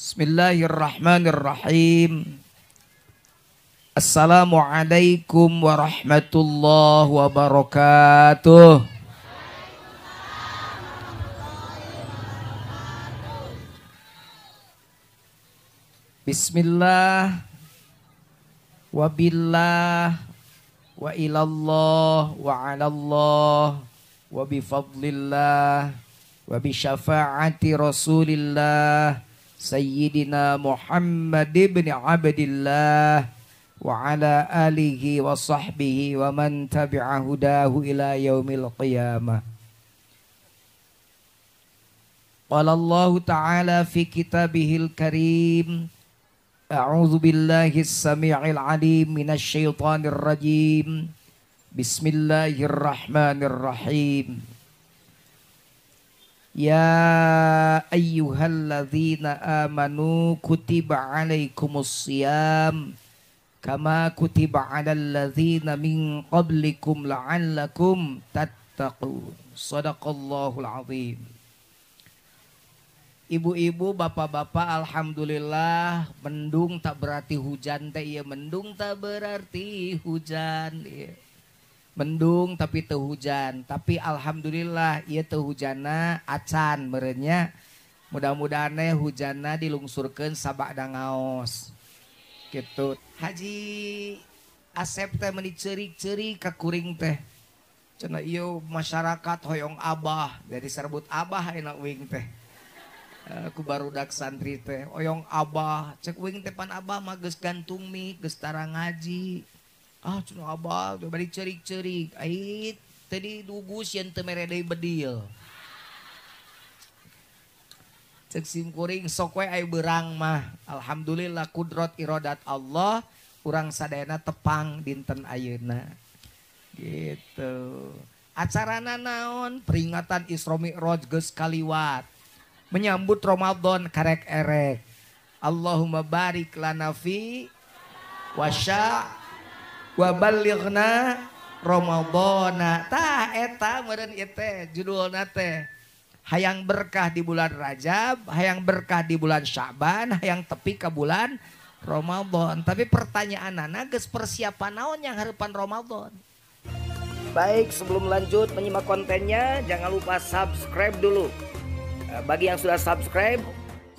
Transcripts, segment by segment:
Bismillahirrahmanirrahim. Assalamualaikum warahmatullahi wabarakatuh. Bismillah wabillah wa ilallah wa alallah wa bifadlillah wa bisyafaati rasulillah Sayyidina Muhammad ibn Abdillah wa ala alihi wa sahbihi wa man tabi'a hudahu ila yaumil qiyamah. Qala Allah ta'ala fi kitabihil karim, a'udzu billahis samii'il 'aliim minasy syaithanir rajim. Bismillahirrahmanirrahim. Ya ayyuhalladzina amanu kutiba alaikumus shiyam kama kutiba alal ladzina min qablikum la'allakum tattaqun. Shadaqallahul azim. Ibu-ibu, bapak-bapak, alhamdulillah mendung tak berarti hujan teh, iya mendung tak berarti hujan, iya. Mendung tapi teu hujan, tapi alhamdulillah ieu teu hujana acan merenya. Mudah-mudahan hujana dilungsurkeun sabada ngaos. Gitu. Haji Asep teh meuni ceurik-ceurik ka kuring teh. Cenah ieu masyarakat hoyong abah, jadi serbut abah enak wing teh. Ku barudak santri teh hoyong abah, cek wing teh pan abah mah geus gantung mi, geus tara ngaji. Ah cenah abah bari ceurik-ceurik, ait tadi dugus yen teu mere deui bedil. Cek sim kuring sok we aya beurang mah. Alhamdulillah kudrot irodat Allah urang sadayana tepang dinten ayeuna. Gitu. Acarana naon? Peringatan Isra Mi'raj geus kaliwat. Menyambut Ramadan karek erek. Allahumma barik lana fi wasya wa balighna Ramadhana. Tah eta meureun ieu teh judulna teh. Hayang berkah di bulan Rajab, hayang berkah di bulan Sya'ban, hayang tepi ke bulan Ramadan. Tapi pertanyaanana geus persiapan naon yang harapan Ramadan? Baik, sebelum lanjut menyimak kontennya, jangan lupa subscribe dulu. Bagi yang sudah subscribe,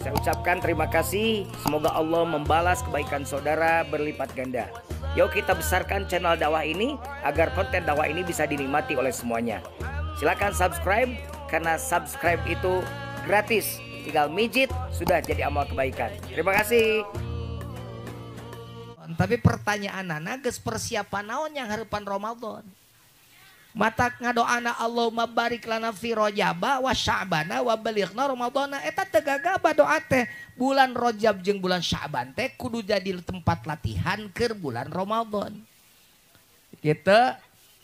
saya ucapkan terima kasih. Semoga Allah membalas kebaikan saudara berlipat ganda. Yuk kita besarkan channel dakwah ini agar konten dakwah ini bisa dinikmati oleh semuanya. Silakan subscribe karena subscribe itu gratis. Tinggal mijit sudah jadi amal kebaikan. Terima kasih. Tapi pertanyaan anak geus persiapan naon yang harapan Ramadan? Matak ngadoana Allahumma barik lana fi Rajaba wa Sya'bana wa balighna Ramadhana. Eta teu gagabah doa teh. Bulan Rajab jeung bulan Sya'ban teh kudu jadi tempat latihan keur bulan Ramadan. Gitu.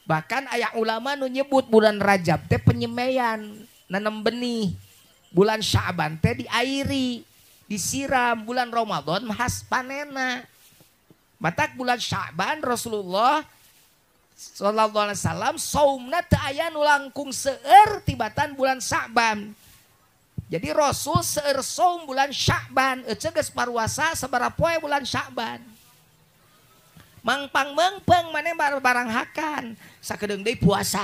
Bahkan aya ulama nu nyebut bulan Rajab teh penyemean, nanem benih. Bulan Sya'ban teh diairi, disiram. Bulan Ramadan khas panena. Matak bulan Sya'ban Rasulullah sallallahu alaihi wasallam saumna teu aya nu langkung seueur tibatan bulan Sya'ban. Jadi Rasul seueur saum bulan Sya'ban, eceu geus paruasa sabaraha poe bulan Sya'ban. Mangpang meungpeung maneh barang hakan, sakedeung deui puasa.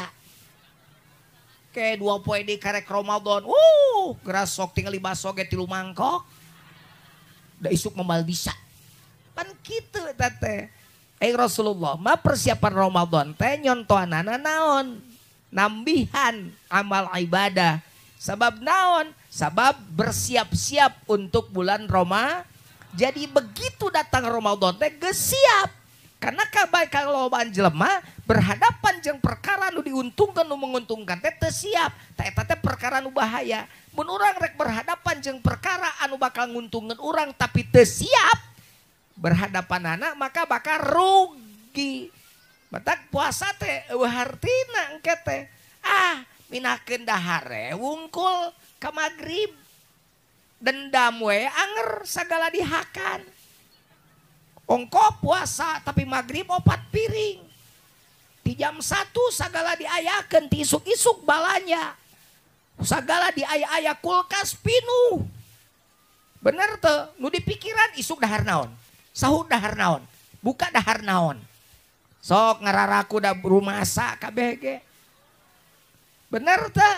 Ke dua poe deui karek Ramadan. Geura sok tingali baso ge 3 mangkok. Da isuk moal bisa. Pan kitu eta teh. Rasulullah mah persiapan Ramadan teh nyontohanana naon? Nambihan amal ibadah. Sabab naon? Sabab bersiap-siap untuk bulan Roma. Jadi begitu datang Ramadan teh geus siap. Karena kalau jelema berhadapan jeung perkara nu diuntungkan nu menguntungkan teh teu siap. Tah eta teh perkara nu bahaya. Mun urang rek berhadapan jeung perkara anu bakal nguntungkeun urang tapi teu siap berhadapan anak maka bakal rugi. Batak puasa teh eueuh hartina engke teh. Ah, minakeun dahare wungkul ka magrib. Dendam we anger sagala dihakan. Ongko puasa tapi magrib 4 piring. Di jam 1 sagala diayakeun, ti isuk-isuk balanya. Sagala diaya-aya kulkas pinuh. Bener teu? Nu dipikiran isuk dahar naon, sahur dahar naon, buka dahar naon. Sok ngararaku da rumasa kabeh ge. Bener teu?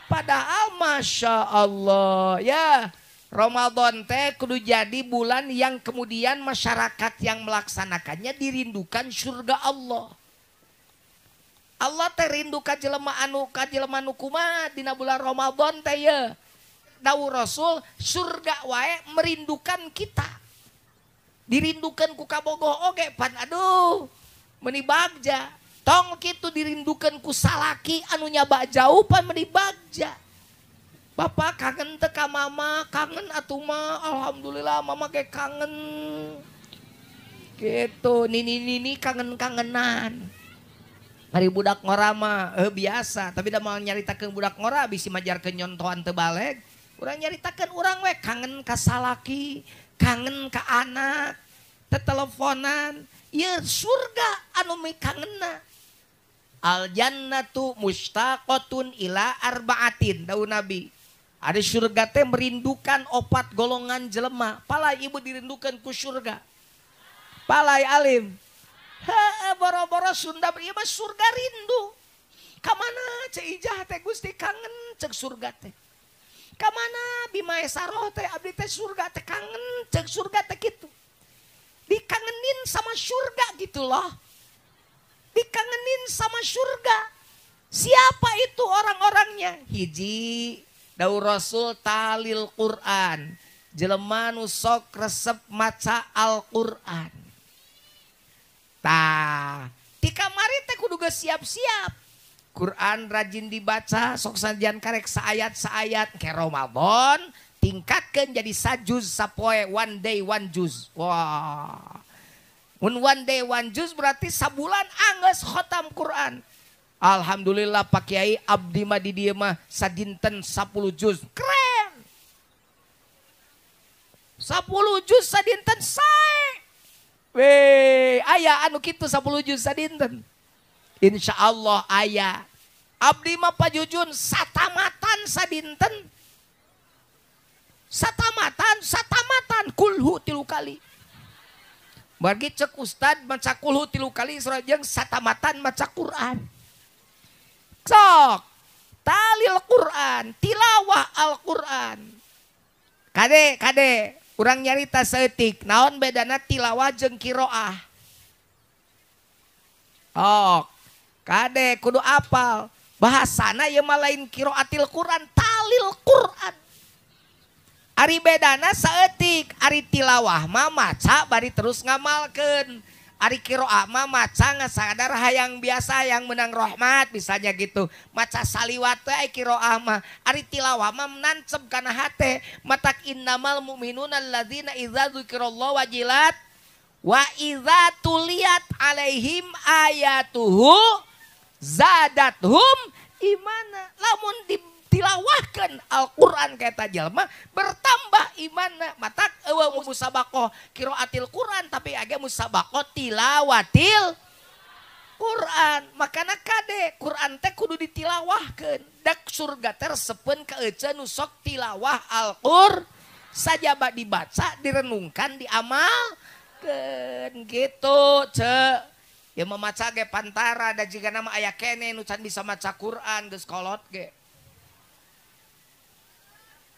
Padahal Masya Allah ya, Ramadan teh kudu jadi bulan yang kemudian masyarakat yang melaksanakannya dirindukan surga Allah. Allah teh rindu ka jelema anu ka jelema nu kumaha dina bulan Ramadan teh ye. Dawuh Rasul surga wae merindukan kita. Dirindukan ku kabogoh oge pan aduh meuni bagja. Tong kitu dirindukan ku salaki anu nyaba jauh pan meuni bagja. Bapak kangen teu ka mama, kangen atuh mah, alhamdulillah mama ge kangen. Gitu, nini-nini kangen-kangenan. Hari budak ngora mah biasa, tapi da moal nyaritakeun budak ngora bisi majarkeun nyontohan teu baleg. Urang nyaritakeun urang we kangen ka salaki, kangen ka anak, teteleponan, ieu surga anu mikangenna. Al jannatu mustaqatun ila arba'atin dawuh Nabi. Ada surga teh merindukan opat golongan jelema. Palai ibu dirindukan ku surga. Palai alim. Heeh, boro-boro Sunda ieu mah surga rindu. Ka mana Ceu Ijah teh Gusti kangen cek surga teh. Ka mana Bima Esaroh teh abdi teh surga teh kangen cek surga teh kitu. Dikangenin sama surga gitu loh. Dikangenin sama surga. Siapa itu orang-orangnya? Hiji, dawuh Rasul talil Quran. Jelema nu sok resep maca Al-Quran. Tah, ti kamari teh kudu geus siap-siap. Quran rajin dibaca, sok sanajan karek saayat-saayat ke Ramadan tingkatkeun jadi sajuz sapoe, one day one juz. Wah. Mun one day one juz berarti sabulan anggeus khotam Quran. Alhamdulillah Pak Kiai abdi mah di dieu mah sadinten 10 juz. Keren. 10 juz sadinten sae. Weh, aya anu kitu 10 juz sadinten. Insya Allah aya. Abdi mah Pak Jujun satamatan sadinten. Satamatan, satamatan kulhu 3 kali. Bagi cek ustad maca kulhu 3 kali sareng satamatan maca Quran. Sok talil Quran, tilawah Al-Quran. Kade, kade, urang nyarita saeutik, naon bedana tilawah jeung kiroah? Oh, kade kudu apal. Bahasana ieu mah lain kiroatil Quran, talil Quran. Ari bedana saeutik, ari tilawah mah maca bari terus ngamalkeun. Ari kiroah mah maca ngasadar hayang biasa yang menang rahmat misalnya gitu. Maca saliwat teh kiroah mah. Ari tilawah mah nancep kana hate. Matak innamal mu'minuna alladzina idza dzukirallahu wajilat wa idza tuliyat alaihim ayatuhu zadathum imana. Lamun ditilawahkeun Al-Qur'an ka eta jelema bertambah imanna. Matak eueuh musabaqah qiraatil Qur'an tapi age musabaqah tilawatil Qur'an. Makana kade Qur'an teh kudu ditilawahkeun. Dak surga teh resepeun ka ece nu sok tilawah Al-Qur'an. Sajaba dibaca, direnungkan, diamalkeun gitu, ce. Ya memaca ge pantara da jiga nama aya kene nu can bisa maca Qur'an geus kolot ge.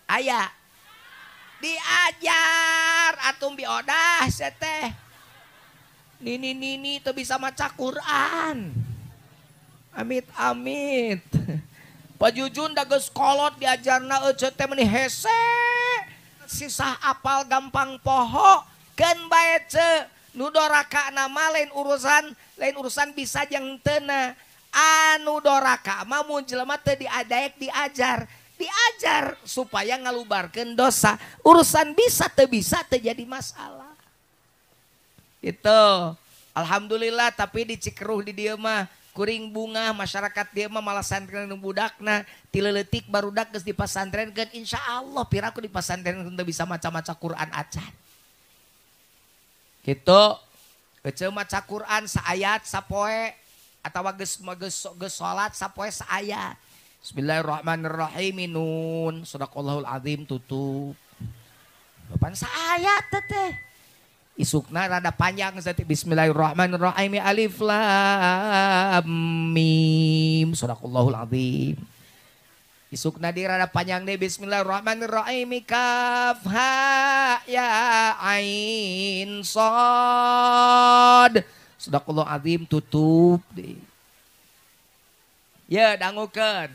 Aya diajar atum biodah seteh. Nini nini teu bisa maca Quran. Amit amit. Pak Jujun da geus kolot diajarna ece teh meuni hese. Sisah apal gampang poho. Keun bae ce. Nu doraka nama lain urusan bisa jeung teuna. Anu doraka mah mun jelema teu diadaek diajar. Diajar supaya ngalubarkeun dosa. Urusan bisa teu bisa teu jadi masalah. Itu. Alhamdulillah tapi di Cikeruh di dieu mah kuring bunga masyarakat dieu mah malah santren budakna ti leutik barudak geus dipasantrenkeun insyaallah piraku dipasantrenkeun teu bisa maca-maca Quran acan. Gitu. Ece maca Quran saayat sapoe atawa geus geus salat sapoe saayat. Bismillahirrahmanirrahim nun sadaqallahul azim tutup. Pan saayat teh. Isukna rada panjang saeutik bismillahirrahmanirrahim alif lam mim shadaqallahul azim. Isukna di rada panjang deh bismillahirrahmanirrahim kaf ha ya ain shad shadaqallahul azim tutup deh. Ya dangukeun.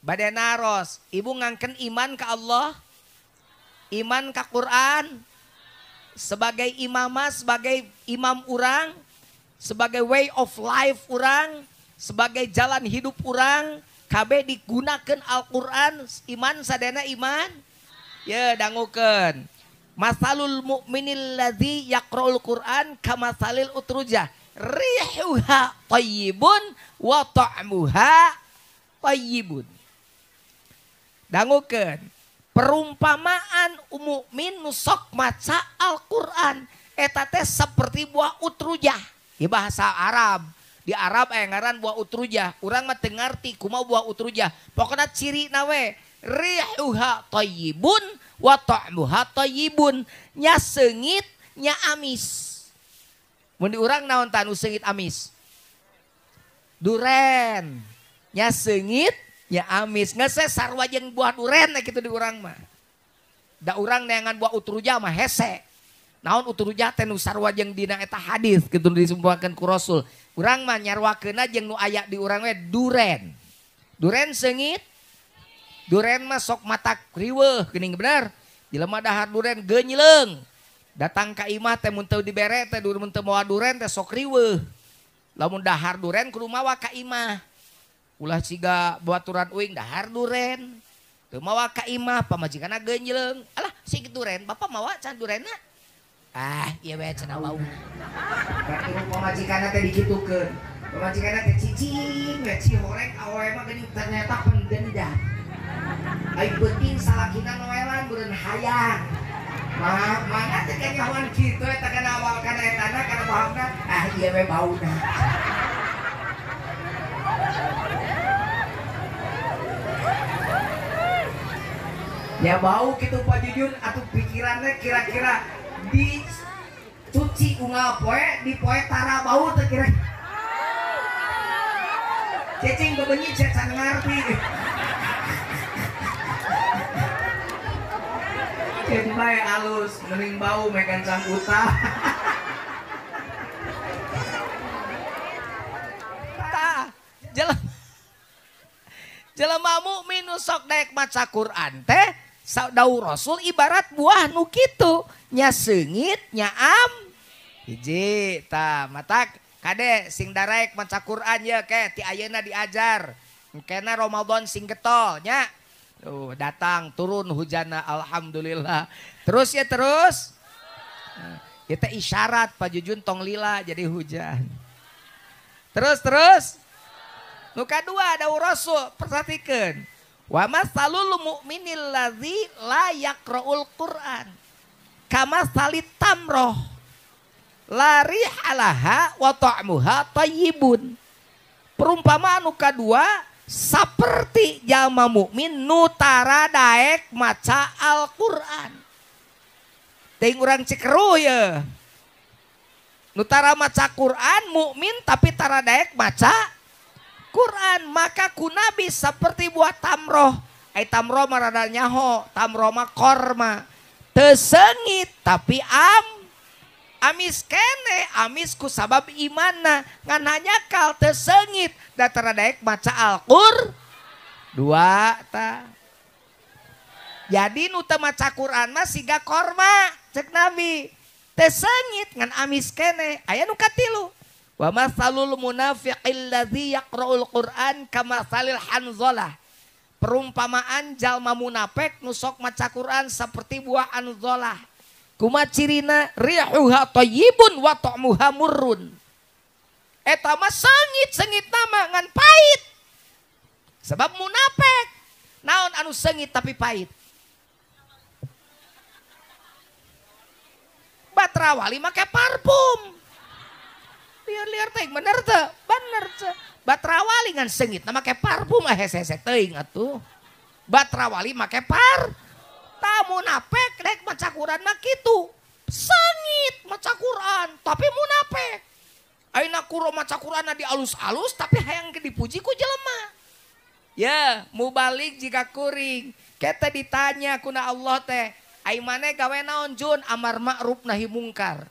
Bade naros, ibu ngangken iman ka Allah, iman ka Quran, sebagai imamah, sebagai imam urang, sebagai way of life urang, sebagai jalan hidup urang, kabeh digunakan Al-Quran, iman sadana iman. Ya dangukeun. Masalul mu'minil ladzi yaqra'ul Quran kamasalil utrujah rihuha thayyibun wa ta'muha thayyibun. Dangukeun. Perumpamaan mukmin nu sok maca Al-Quran eta teh seperti buah utrujah. Di bahasa Arab, di Arab aya ngaran buah utrujah. Urang mah teu ngarti kumaha buah utrujah. Pokona cirina we rihuha thayyibun wa ta'muha thayyibun, nya seungit nya amis. Mun di urang naon tah nu seungit amis? Duren. Nya seungit ya amis, ngese sarua jeung buah duren kitu di urang mah. Da urang neangan buah utrujah mah hese. Naon utrujah teh nu sarua jeung dina eta hadis kitu disumpahkeun ku Rasul. Urang mah nyaruakeunna jeung nu aya di urang we duren. Duren seungit. Duren mah sok matak riweuh geuning bener. Jelema dahar duren geunyileung. Datang ka imah teh mun teu dibere teh mun teu mawa duren teh sok riweuh. Lamun dahar duren kudu mawa ka imah. Ulah siga baturan uing dahar duren. Teu mawa ka imah pamajikanna geunjleung. Alah sing duren, bapak mawa can durenna? Ah, ieu we cenah wau. Berarti pamajikanna teh dikitukeun. Pamajikanna teh cicing we cihoreng awewe mah geuning ternyata pendendam. Ai penting salakina noelan beureun hayang. Mah mangga teh kanyahoan kitu eta kana awal kana etana kana pahamna, ah ieu we bauna. Ya bau gitu Pak Jujun atau pikirannya kira-kira dicuci unggal poe di poe tara bau teh kira. Cecing bebenyi cecan ngarti. Cen bae alus mending bau megan cangkuta. Tah, jelema mukmin nu sok daek maca Quran teh dawuh Rasul ibarat buah nu kitu nya seungit nya am hiji tah matak kade sing daraek maca Quran ye ke ti ayeuna diajar engkena Ramadan sing getol nya tuh datang turun hujana alhamdulillah terus ya terus nah, teh isyarat Pak Jujun tong lila jadi hujan terus terus nu kadua dawuh Rasul perhatikeun wa masalul mu'minil ladzi la yaqra'ul Qur'an kama salit tamroh la rihalaha wa ta'muha thayyibun. Perumpamaan nu kadua saperti jalma mukmin nu tara daek maca Al-Qur'an. Teuing urang Cikeruh ye. Nu tara maca Qur'an mukmin tapi tara daek maca Quran, maka ku Nabi seperti buah tamroh. Ai tamroh mah rada nyaho, tamroh mah korma. Teu seungit tapi amis kene, amis ku sabab imanna. Ngan hanyakal teu seungit da tara daek maca Al-Qur. Dua ta. Jadi nu teu maca Quran mah siga korma, cek Nabi. Teu seungit ngan amis kene. Aya nu katilu. Wa masalul munafiqil ladzi yaqra'ul Qur'an kamasalil hanzalah. Perumpamaan jalma munafik nu sok maca Quran seperti buah hanzalah. Kumaha cirina rihuha thayyibun wa ta'muha murrun. Eta mah seungit-seungit nama ngan pahit. Sebab munafik. Naon anu seungit tapi pahit? Batra wali make parfum. Liar-liar teuing bener teu? Bener teu. Batra wali ngan seungit na make parfum hese-hese teuing atuh. Batra wali make par. Tah munafik daek maca Quran mah kitu. Sengit maca Quran tapi munafik. Ayeuna kuro maca Quran di alus-alus tapi hayang dipuji ku jelema. Ya, mubalik jika kuring. Kita ditanya kuna Allah teh, ai maneh gawe naon Jun? Amar ma'ruf nahi mungkar.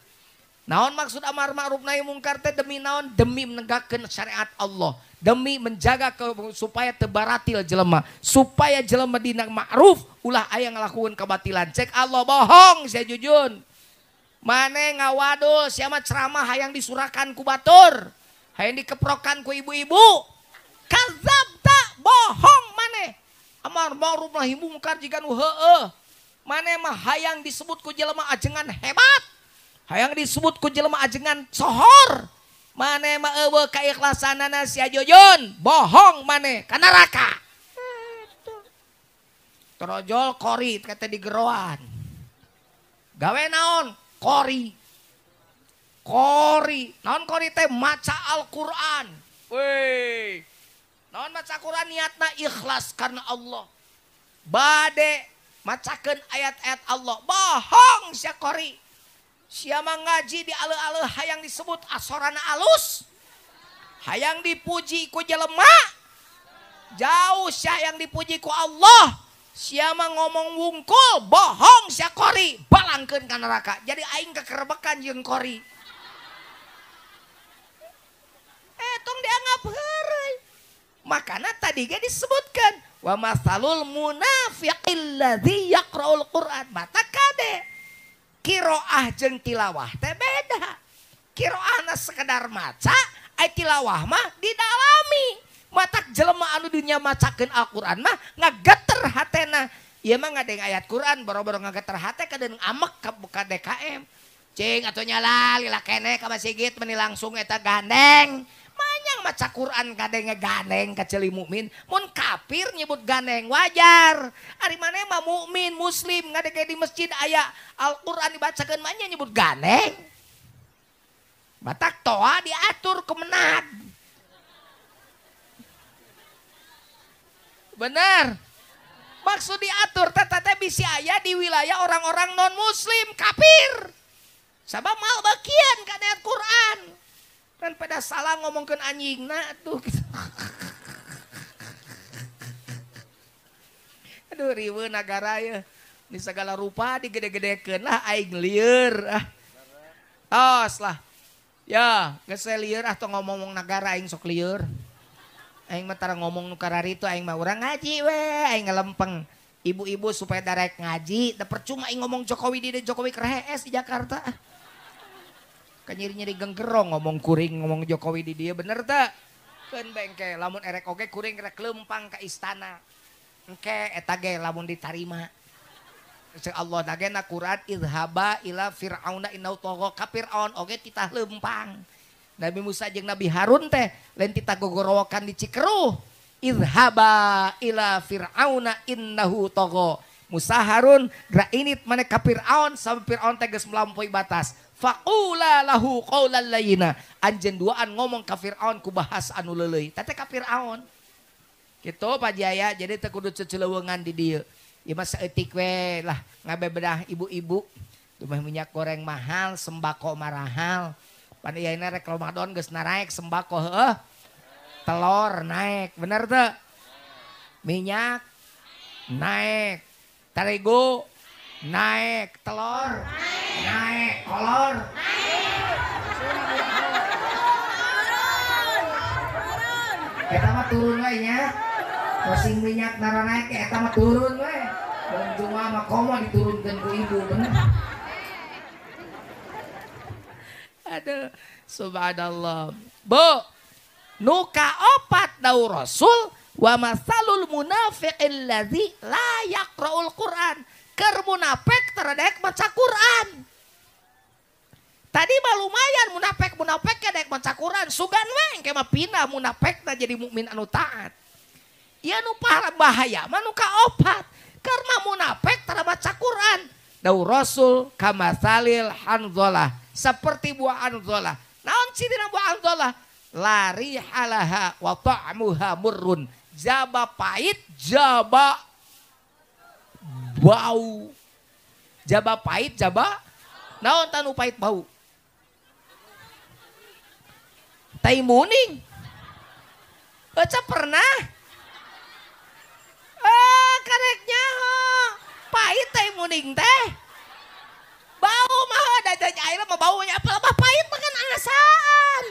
Naon maksud amar ma'ruf nahi mungkar teh demi naon? Demi menegakkan syariat Allah, demi menjaga supaya teu baratil jelema, supaya jelema dina ma'ruf ulah aya ngalakukeun kebatilan. Cek Allah bohong sia Jujun. Maneh ngawadul sia mah ceramah hayang disurakan ku batur, hayang dikeprokan ku ibu-ibu. Kazabta, bohong maneh. Amar ma'ruf nahi mungkar jiga nu heueuh. Maneh mah hayang disebut ku jelema ajengan hebat. Hayang disebut ku jelema ajengan sohor. Maneh mah eueuh kaikhlasanana sia Jujun, bohong maneh ka neraka. Torojol kori kata di geroan. Gawe naon? Kori. Kori. Naon kori teh maca Al-Qur'an. Weh. Naon maca Quran niatna ikhlas karena Allah. Bade macakeun ayat-ayat Allah. Bohong sia kori. Sia mah ngaji di aleu-aleu hayang disebut asorana alus. Hayang dipuji ku jelema. Jauh sia yang dipuji ku Allah. Sia mah ngomong wungkul, bohong sia kori, balangkeun ka neraka. Jadi aing kekerebekan jeung kori. Tong dianggap heureuy. Makanya tadi ge disebutkan wa masalul munafiqil ladzi yaqra'ul Qur'an. Mata kade kiroah jeung tilawah teh beda. Kiroahna sekedar maca, ai tilawah mah didalami. Matak jelema anu dunya macakeun Al-Qur'an mah ngageter hatena. Ieu mah ngadeng ayat Qur'an boro-boro ngageter hate kadeung amek ka DKM. Cing atuh nyala lila keneh ka masjid meni langsung eta gandeng. Manyang maca Quran kadenge gandeng kaceli mukmin, mun kafir nyebut gandeng wajar. Ari maneh mah mukmin muslim ngadege di masjid aya Al-Qur'an dibacakeun manya nyebut gandeng. Batak toa diatur kemenag. Bener. Maksud diatur teh bisi aya di wilayah orang-orang non muslim kafir. Sabab mal bagian kana ayat Quran. Kan pada salah ngomongkeun anjingna tuh. Aduh riweuh nagara ya. Di segala rupa digede-gedekeun lah aing lieur ah. Tos lah. Ya, geus lieur ah tong ngomong nagara aing sok lieur. Aing mah tara ngomong nu kararitu aing mah urang ngaji we, aing ngelempeng. Ibu-ibu supaya darek ngaji, da percuma aing ngomong Jokowi di Jokowi kerees di Jakarta. Kan nyeri-nyeri genggerong ngomong kuring ngomong Jokowi di dia bener tak? Keun bengke lamun erek oge kuring rek lempang ka istana. Engke eta ge lamun ditarima. Cek Allah dage na Quran idhaba ila fir'auna innahu tagha ka Fir'aun oge titah lempang. Nabi Musa jeung Nabi Harun teh lain titah gogorowokan di Cikeruh. Idhaba ila fir'auna innahu tagha. Musa Harun gerak init maneh ka Fir'aun sampai Fir'aun teh geus melampaui batas. Faqula lahu qawlan layyina. Anjeun duaan ngomong ka Fir'aun ku bahasa anu leuleui. Teh ka Fir'aun. Kitu Pak Jaya, jadi teu kudu cecelewengan di dieu. Ieu mah saeutik we lah ngabebedah ibu-ibu. Dumeh minyak goreng mahal, sembako marahal. Pan ieu rek Ramadan geus naraek sembako heueuh. Telur naik, bener teu? Minyak naik. Terigu naik, telur naik, kolor naik. Eta mah turun we nya. Posing minyak nara naik eta mah turun we. Cuma mah komo diturunkeun ku ibu bener. Aduh, subhanallah. Bu, nu kaopat dau Rasul wa masalul munafiqil ladzi la yaqra'ul Qur'an. Keur munafik teu daek maca Quran. Tadi mah lumayan munafik-munafik ge daek maca Quran, sugan we engke mah pindah munafik jadi mukmin anu taat. Ieu nu bahaya mah nu kaopat. Karena munafik teu maca Quran. Dau Rasul kamasalil hanzalah, seperti buah hanzalah. Naon cirina buah hanzalah? Lari halaha wa ta'muha murrun. Jaba pahit, jaba bau. Jaba pahit jaba naon tanu pahit bau. Tai muning. Baca pernah? Karek nyaho. Pahit tai muning teh. Bau mah da air mah baunya apa mah pahit mah kan asaan.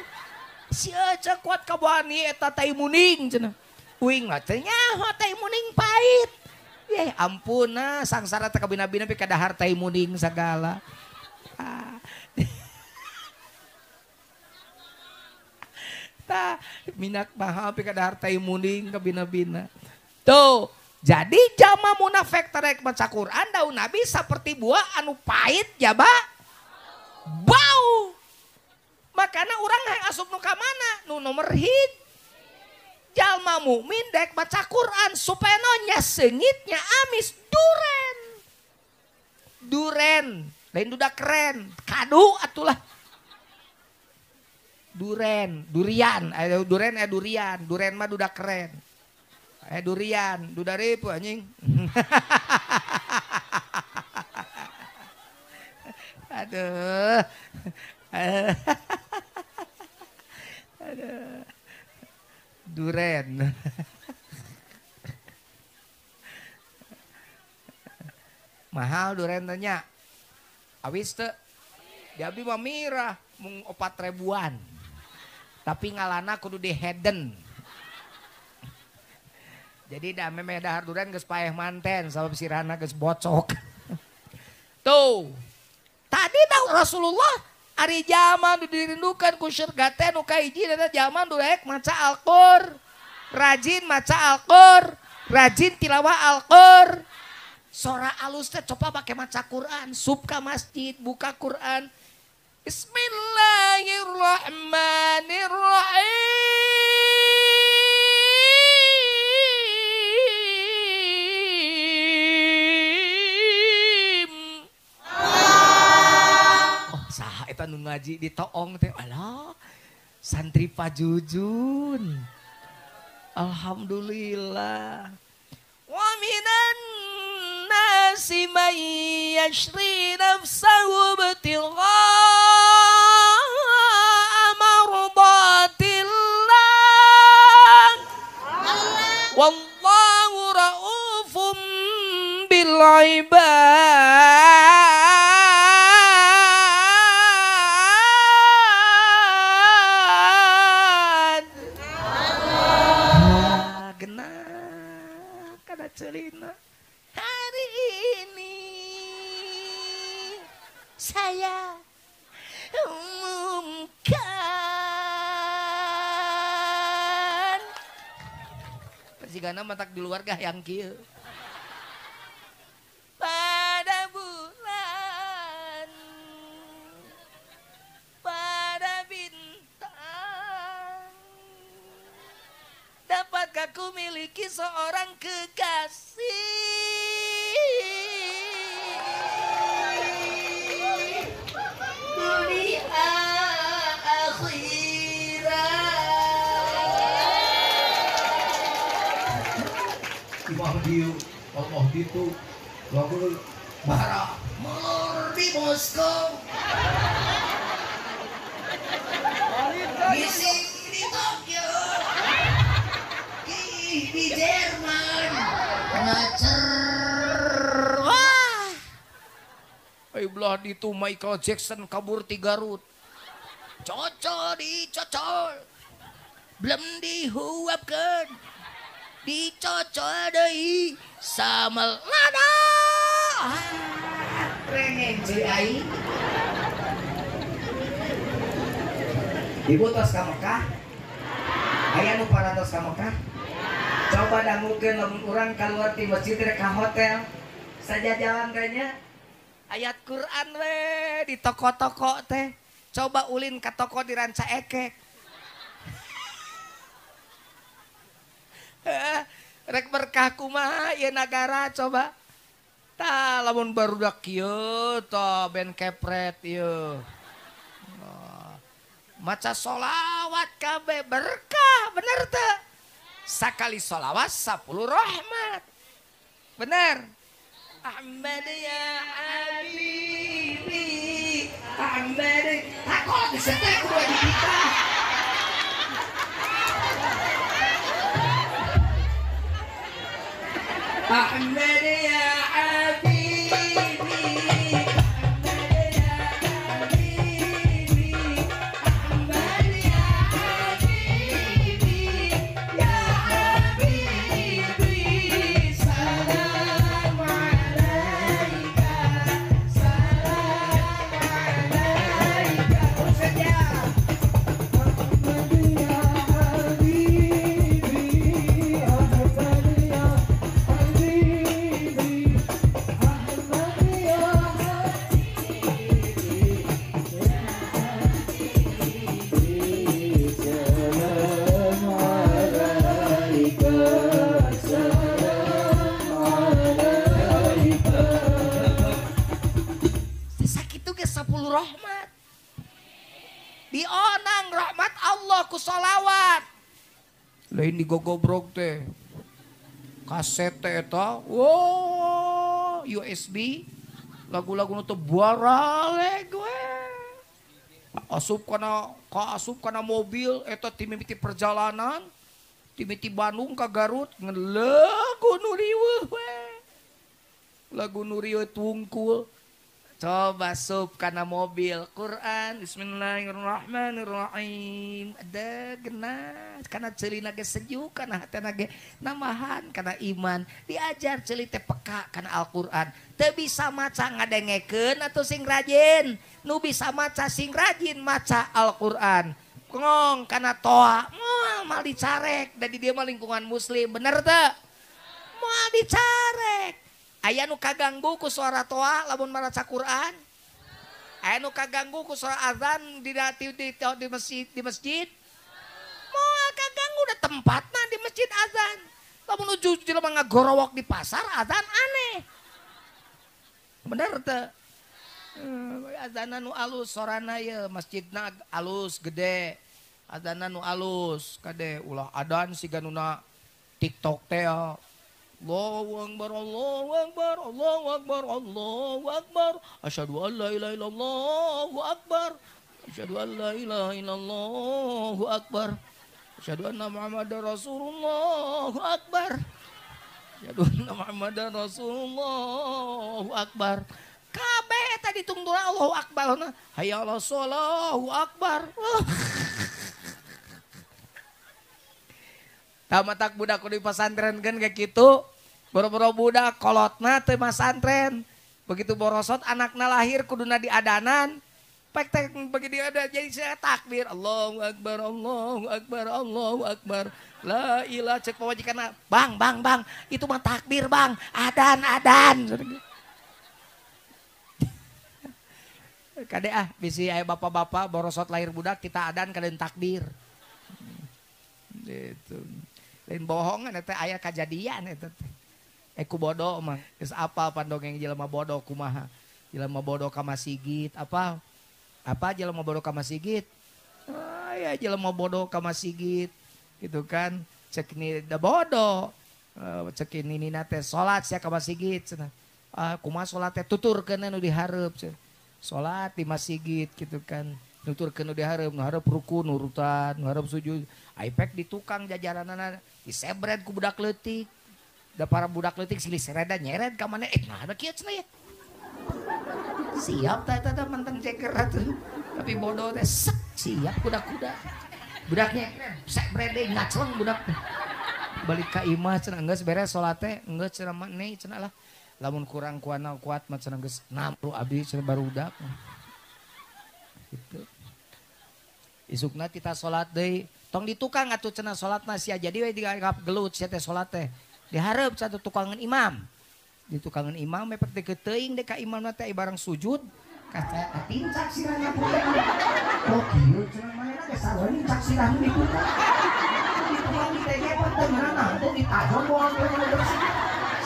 Si Ece kuat kabani eta tai muning cenah. Uing mah teh nyaho tai muning pahit. Ye ampun nah sangsara teh kabina-bina pi kadahar tai muning sagala. Tah minak mahal pi kadahar tai muning kabina-bina. Tuh. Jadi jama munafik terek maca Quran daun Nabi seperti buah anu pahit jaba bau. Makana urang hayang asup nu ka mana? Nu nomor hiji. Jalma mukmin dek baca Quran supaya nya seungitnya amis duren. Duren, lain dudak keren, kadu atulah. Duren, durian, duren durian, duren mah dudak keren. Durian, dudaripu anjing. Aduh. Aduh. Duren. Mahal duren tanya. Awis teu. Di abi mah mirah mung 4 ribuan. Tapi ngalana kudu di Heden. Jadi dah memeh dahar duren geus paeh manten sabab sirahna geus bocok. Tuh. Tadi dah Rasulullah ari zaman dirindukan ku surga teh nu kahiji eta zaman rek maca Al-Qur. Rajin maca Al-Qur, rajin tilawah Al-Qur. Sora alus teh coba pake maca Quran, sup ka masjid, buka Quran. Bismillahirrahmanirrahim. Eta nu ngaji di toong teh alah santri Pajujun. Alhamdulillah. Wa minan nasi may yashri nafsahu ibtigha'a mardatillah. Wallahu raufum bil ibad. Celina hari ini saya umumkan. Persigana matak di luar gah yang kieu. Pada bulan, pada bintang, dapatkah ku miliki seorang kekasih? Dunia akhirat. Imah dieu, Allah ditu, lagu bara molor di Moskow. Bising di Tokyo. Di Jerman ngacer. Wah. Ai belah ditu Michael Jackson kabur ti Garut. Cocol dicocol. Belum dihuapkeun. Dicocol deui sama lada. Rengeng cuy aing. Ibu tos ka Mekah? Aya nu parantos ka Mekah? Coba dangukeun lamun urang keluar ti masjid rek ka hotel saja jalan kayaknya ayat Quran we di toko-toko teh. Coba ulin ka toko di Ranca Ekek. Rek berkah kumaha ieu nagara coba. Tah lamun barudak kieu tah ben kepret ieu. Maca solawat kabeh berkah bener teh. Sakali solawat 10 rahmat. Bener. Ahmad ya Habib. Ahmad takot disetek kudu dipita. Ahmad ya habibi, Ahmad ya habibi, Ahmad ya habibi, ya habibi, salam alaika, salam alaika. Terus saja. Ahmad ya habibi, Ahmad ya habibi, Ahmad ya habibi, ya habibi, salam alaika, salam alaika. Sakitu ge 10 rahmat. Dionang rahmat Allah ku solawat. Lain digogobrok teh. Kaset teh eta, wow, USB, lagu-lagu nu teu baralek we. Asup kana kaasup kana mobil eta ti mimiti perjalanan, ti mimiti Bandung ka Garut ngan lagu nu riweuh we. Lagu nu riweuh tungkul. Coba sup kana mobil Quran Bismillahirrahmanirrahim. Ada genah kana ceulina ge sejuk, kana hatena ge nambahan kana iman. Diajar ceuli teh peka kana Al-Qur'an. Teu bisa maca ngadengekeun atuh sing rajin. Nu bisa maca sing rajin maca Al-Qur'an. Ngong kana toa moal mal dicarek da di dieu mah lingkungan muslim, bener teu? Moal dicarek. Aya nu kaganggu ku suara toa lamun maraca Quran. Aya nu kaganggu ku suara azan di masjid, di masjid. Moal kaganggu da tempatna di masjid azan. Lamun nuju jelema ngagorowok di pasar azan aneh. Bener teu? Azanna nu alus sorana ye, masjidna alus gede. Azanna nu alus kade ulah adan siga nuna TikTok teh. Allahu Akbar, Allahu Akbar, Allahu Akbar, Allahu Akbar. Asyhadu an la ilaha illallah, Allahu Akbar. Asyhadu an la ilaha illallah, Allahu Akbar. Asyhadu anna Muhammadar Rasulullah, Allahu Akbar. Asyhadu anna Muhammadar Rasulullah, Allahu Akbar. Kabeh eta ditungtungna Allahu Akbar. Hayya 'alas shalah, Allahu Akbar. Tamatak budak kudu dipasantrenkeun kayak kitu. Boro-boro budak kolotna teu masantren. Begitu borosot anakna lahir kuduna diadanan. Pek teh bagi dia ada jadi saya takbir Allahu Akbar, Allahu Akbar, Allahu Akbar. La ilah cek pamajikanna, "Bang, bang, bang, itu mah takbir, Bang. Adan, adan." Kade ah bisi aya bapak-bapak borosot lahir budak kita adan kadeun takbir. Gitu. Lain bohongan eta aya kajadian eta teh. Ku bodoh mah geus apal pandongeng jelema bodoh kumaha. Jelema bodoh ka masigit apa? Apa jelema bodoh ka masigit? Ah ya jelema bodoh ka masigit gitu kan. Cek ni da bodoh. Cek ninina teh salat sia ka masigit cenah. Ah kumaha salat teh tuturkeun nu dihareup cenah. Salat di masigit gitu kan. Nuturkeun nu dihareup, nu hareup ruku nurutan, nu hareup sujud. Aipek di tukang jajaranana disebret ku budak leutik. Da para budak leutik silih sereda nyeret ka maneh nah da kieu cenah ya. Siap tah eta teh menteng ceker atuh. Tapi bodoh teh sek siap kuda-kuda. Budaknya sebret deui ngacleng budak teh. Balik ka imah cenah geus beres salat teh geus cenah mah ne cenah lah. Lamun kurang kuana kuat mah cenah geus namru abdi cenah barudak. Gitu. Isukna kita salat deui, tong di tukang atuh cenah salatna sia jadi we dianggap gelut sia teh salat teh. Dihareup satu tukangan imam. Di tukangan imam mepet deukeut teuing deui ka imamna teh barang sujud kata tincak sirahna poe. Oh kieu cenah manehna geus sarua nincak sirahna di tukang. Di tukang teh ge pan teu meunang nangtung ditajong moal bersih.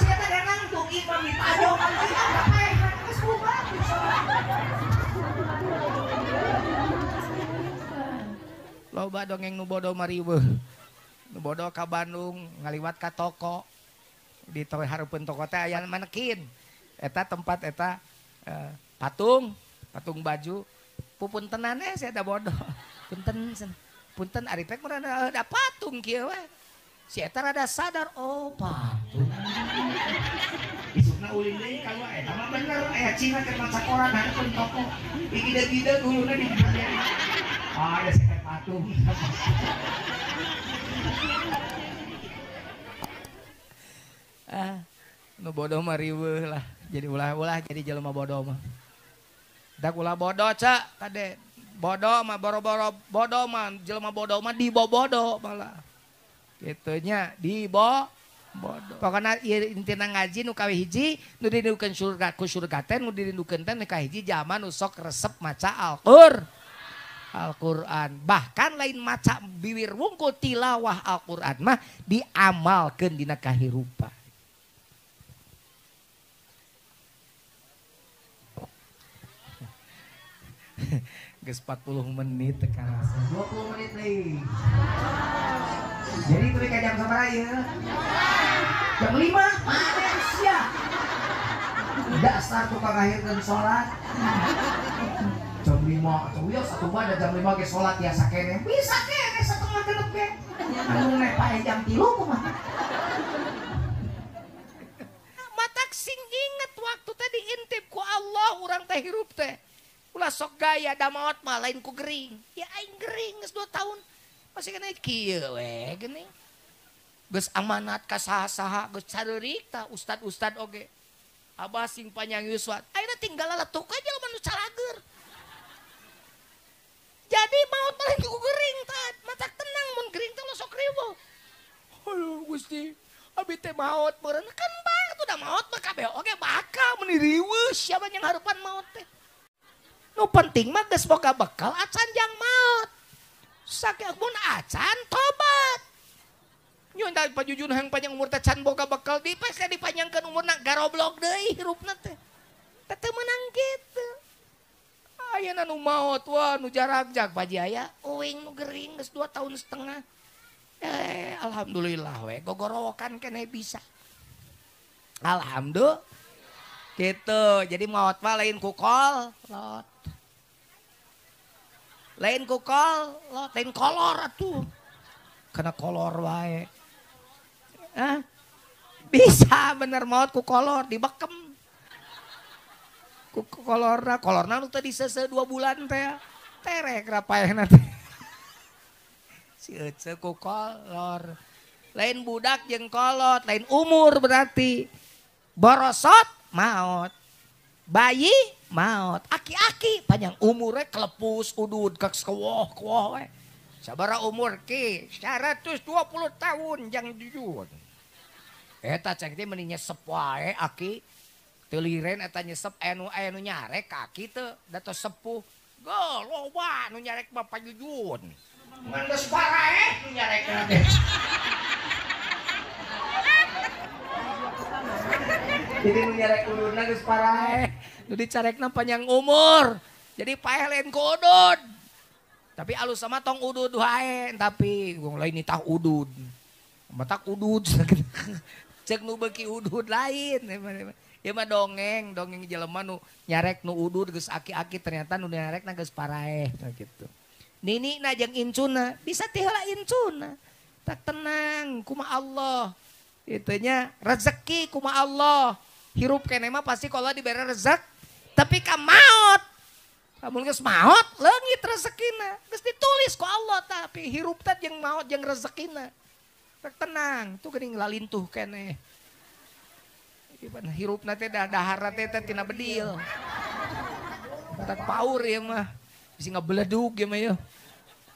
Sia teh nangtung imam ditajong imam kapaehan geus bubar di salat. Loba dongeng nu bodoh mariweuh. Nu bodoh ka Bandung ngaliwat ka toko. Di hareupeun toko teh aya manekin. Eta tempat eta patung, patung baju. Pupuntenane saya da bodoh. Punten punten ari pek mah da patung kieu we. Si eta rada sadar, oh patung. Isukna ulin deui kaluar eta mah bener aya Cina keur maca koran hareupeun toko. Digide-gide huluna di ah, ada saya patung. Ah, nu bodoh mah riweuh lah. Jadi ulah-ulah jadi jelema bodoh mah. Dak ulah bodoh cak kade. Bodoh mah boro-boro bodoh mah jelema bodoh mah dibobodo malah. Kitu nya dibo bodoh. Pokona ieu intina ngaji nu kawe hiji nu dirindukeun surga ku surga teh nu dirindukeun teh nu kahiji jalma nu sok resep maca Al-Qur'an. Bahkan lain maca biwir wungkul tilawah Al-Qur'an mah diamalkeun dina kahirupan. Geus 40 menit teu karasa. 20 menit deui. Jadi teu ka jam sabaraha ieu? Jam 5. Mane sia. Dasar tukang ngahirkeun salat. Jam 5 atuh wios atuh mah da jam 5 ge salat biasa keneh. Bisa keneh satengah genep ge. Anu nepae jam 3 kumaha. Matak sing inget waktu teh diintip ku Allah urang teh hirup teh. Ulah sok gaya da maot mah lain ku gering. Ya aing gering geus 2 tahun. Masih kena kieu we geuning. Geus amanat ka saha-saha geus careurik tah ustad-ustad oge. Abah sing panjang yuswa. Ayeuna tinggal laletuk aja jelema nu calageur. Jadi maot mah lain ku gering tah. Matak tenang mun gering teh sok riweuh. Aduh Gusti, abi teh maot meureun kan bae tuh da maot mah kabeh oge bakal meuni riweuh siapa yang harepan maot teh. Nu penting mah geus boga bekal acan jang maot. Sakieu mun acan tobat. Nyun tah pajujun hayang panjang umur teh can boga bekal di pas dipanjangkeun umurna garoblok deui hirupna teh. Teh teu meunang kitu. Ayeuna nu maot wah nu jaragjag Paji aya uing nu gering geus 2,5 tahun. Alhamdulillah we gogorowokan keneh bisa. Alhamdulillah. Gitu. Jadi maot mah lain ku kolot. Lain ku kolot, lain kolor atuh. Kena kolor wae. Hah? Bisa bener maot ku kolor dibekem. Ku kolorna, kolorna nu teh disese 2 bulan teh. Terek rapaehna teh. Si ece ku kolor. Lain budak jeung kolot, lain umur berarti. Borosot maot. Bayi maot, aki-aki panjang umurnya kelepus udud keks kewoh kewoh we. Sabaraha umur ki 120 tahun jang jujur. Eta cek teh meni nyesep wae aki. Teu liren eta nyesep anu aya nu nyarek kaki teu da tos sepuh. Ge loba nu nyarek mah pajujun. Ngan geus paraeh nu nyarekna teh. Jadi nu nyarek ududna geus paraeh. Nu dicarekna panjang umur. Jadi paeh lain ku udud. Tapi alus sama tong udud wae, tapi wong lain nitah udud. Matak udud. Cek nu beuki udud lain. Ieu mah dongeng, dongeng jelema nu nyarek nu udud geus aki-aki ternyata nu nyarekna geus paraeh gitu. Ninina jeung incuna, bisa ti heula incuna. Tak tenang kumaha Allah. Itunya rezeki kumaha Allah. Hirup keneh mah pasti kalau dibere rezek, tapi ka maot. Lamun geus maot leungit rezekina. Geus ditulis ku Allah tapi hirup teh jeung maot jeung rezekina. Tak tenang, tuh geuning lalintuh keneh. Hirupna teh daharna teh tina bedil. Tak paur ieu mah. Bisi ngabeledug ieu mah yeuh.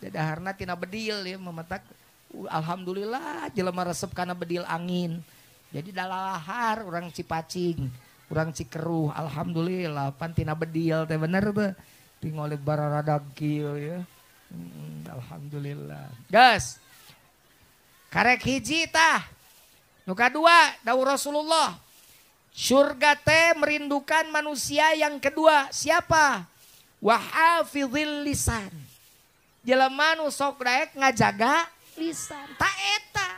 Daharna tina bedil ieu mah matak alhamdulillah jelema resep kana bedil angin. Jadi dalalahar urang Cipacing, urang Cikeruh, alhamdulillah pan tina bedil teh bener teh. Tinggal bararadag kieu ya. Alhamdulillah. Gas. Karek hiji tah. Nu kadua dawuh Rasulullah. Surga teh merindukan manusia yang kedua. Siapa? Wa hafizil lisan. Jelema nu sok daek ngajaga lisan. Ta eta.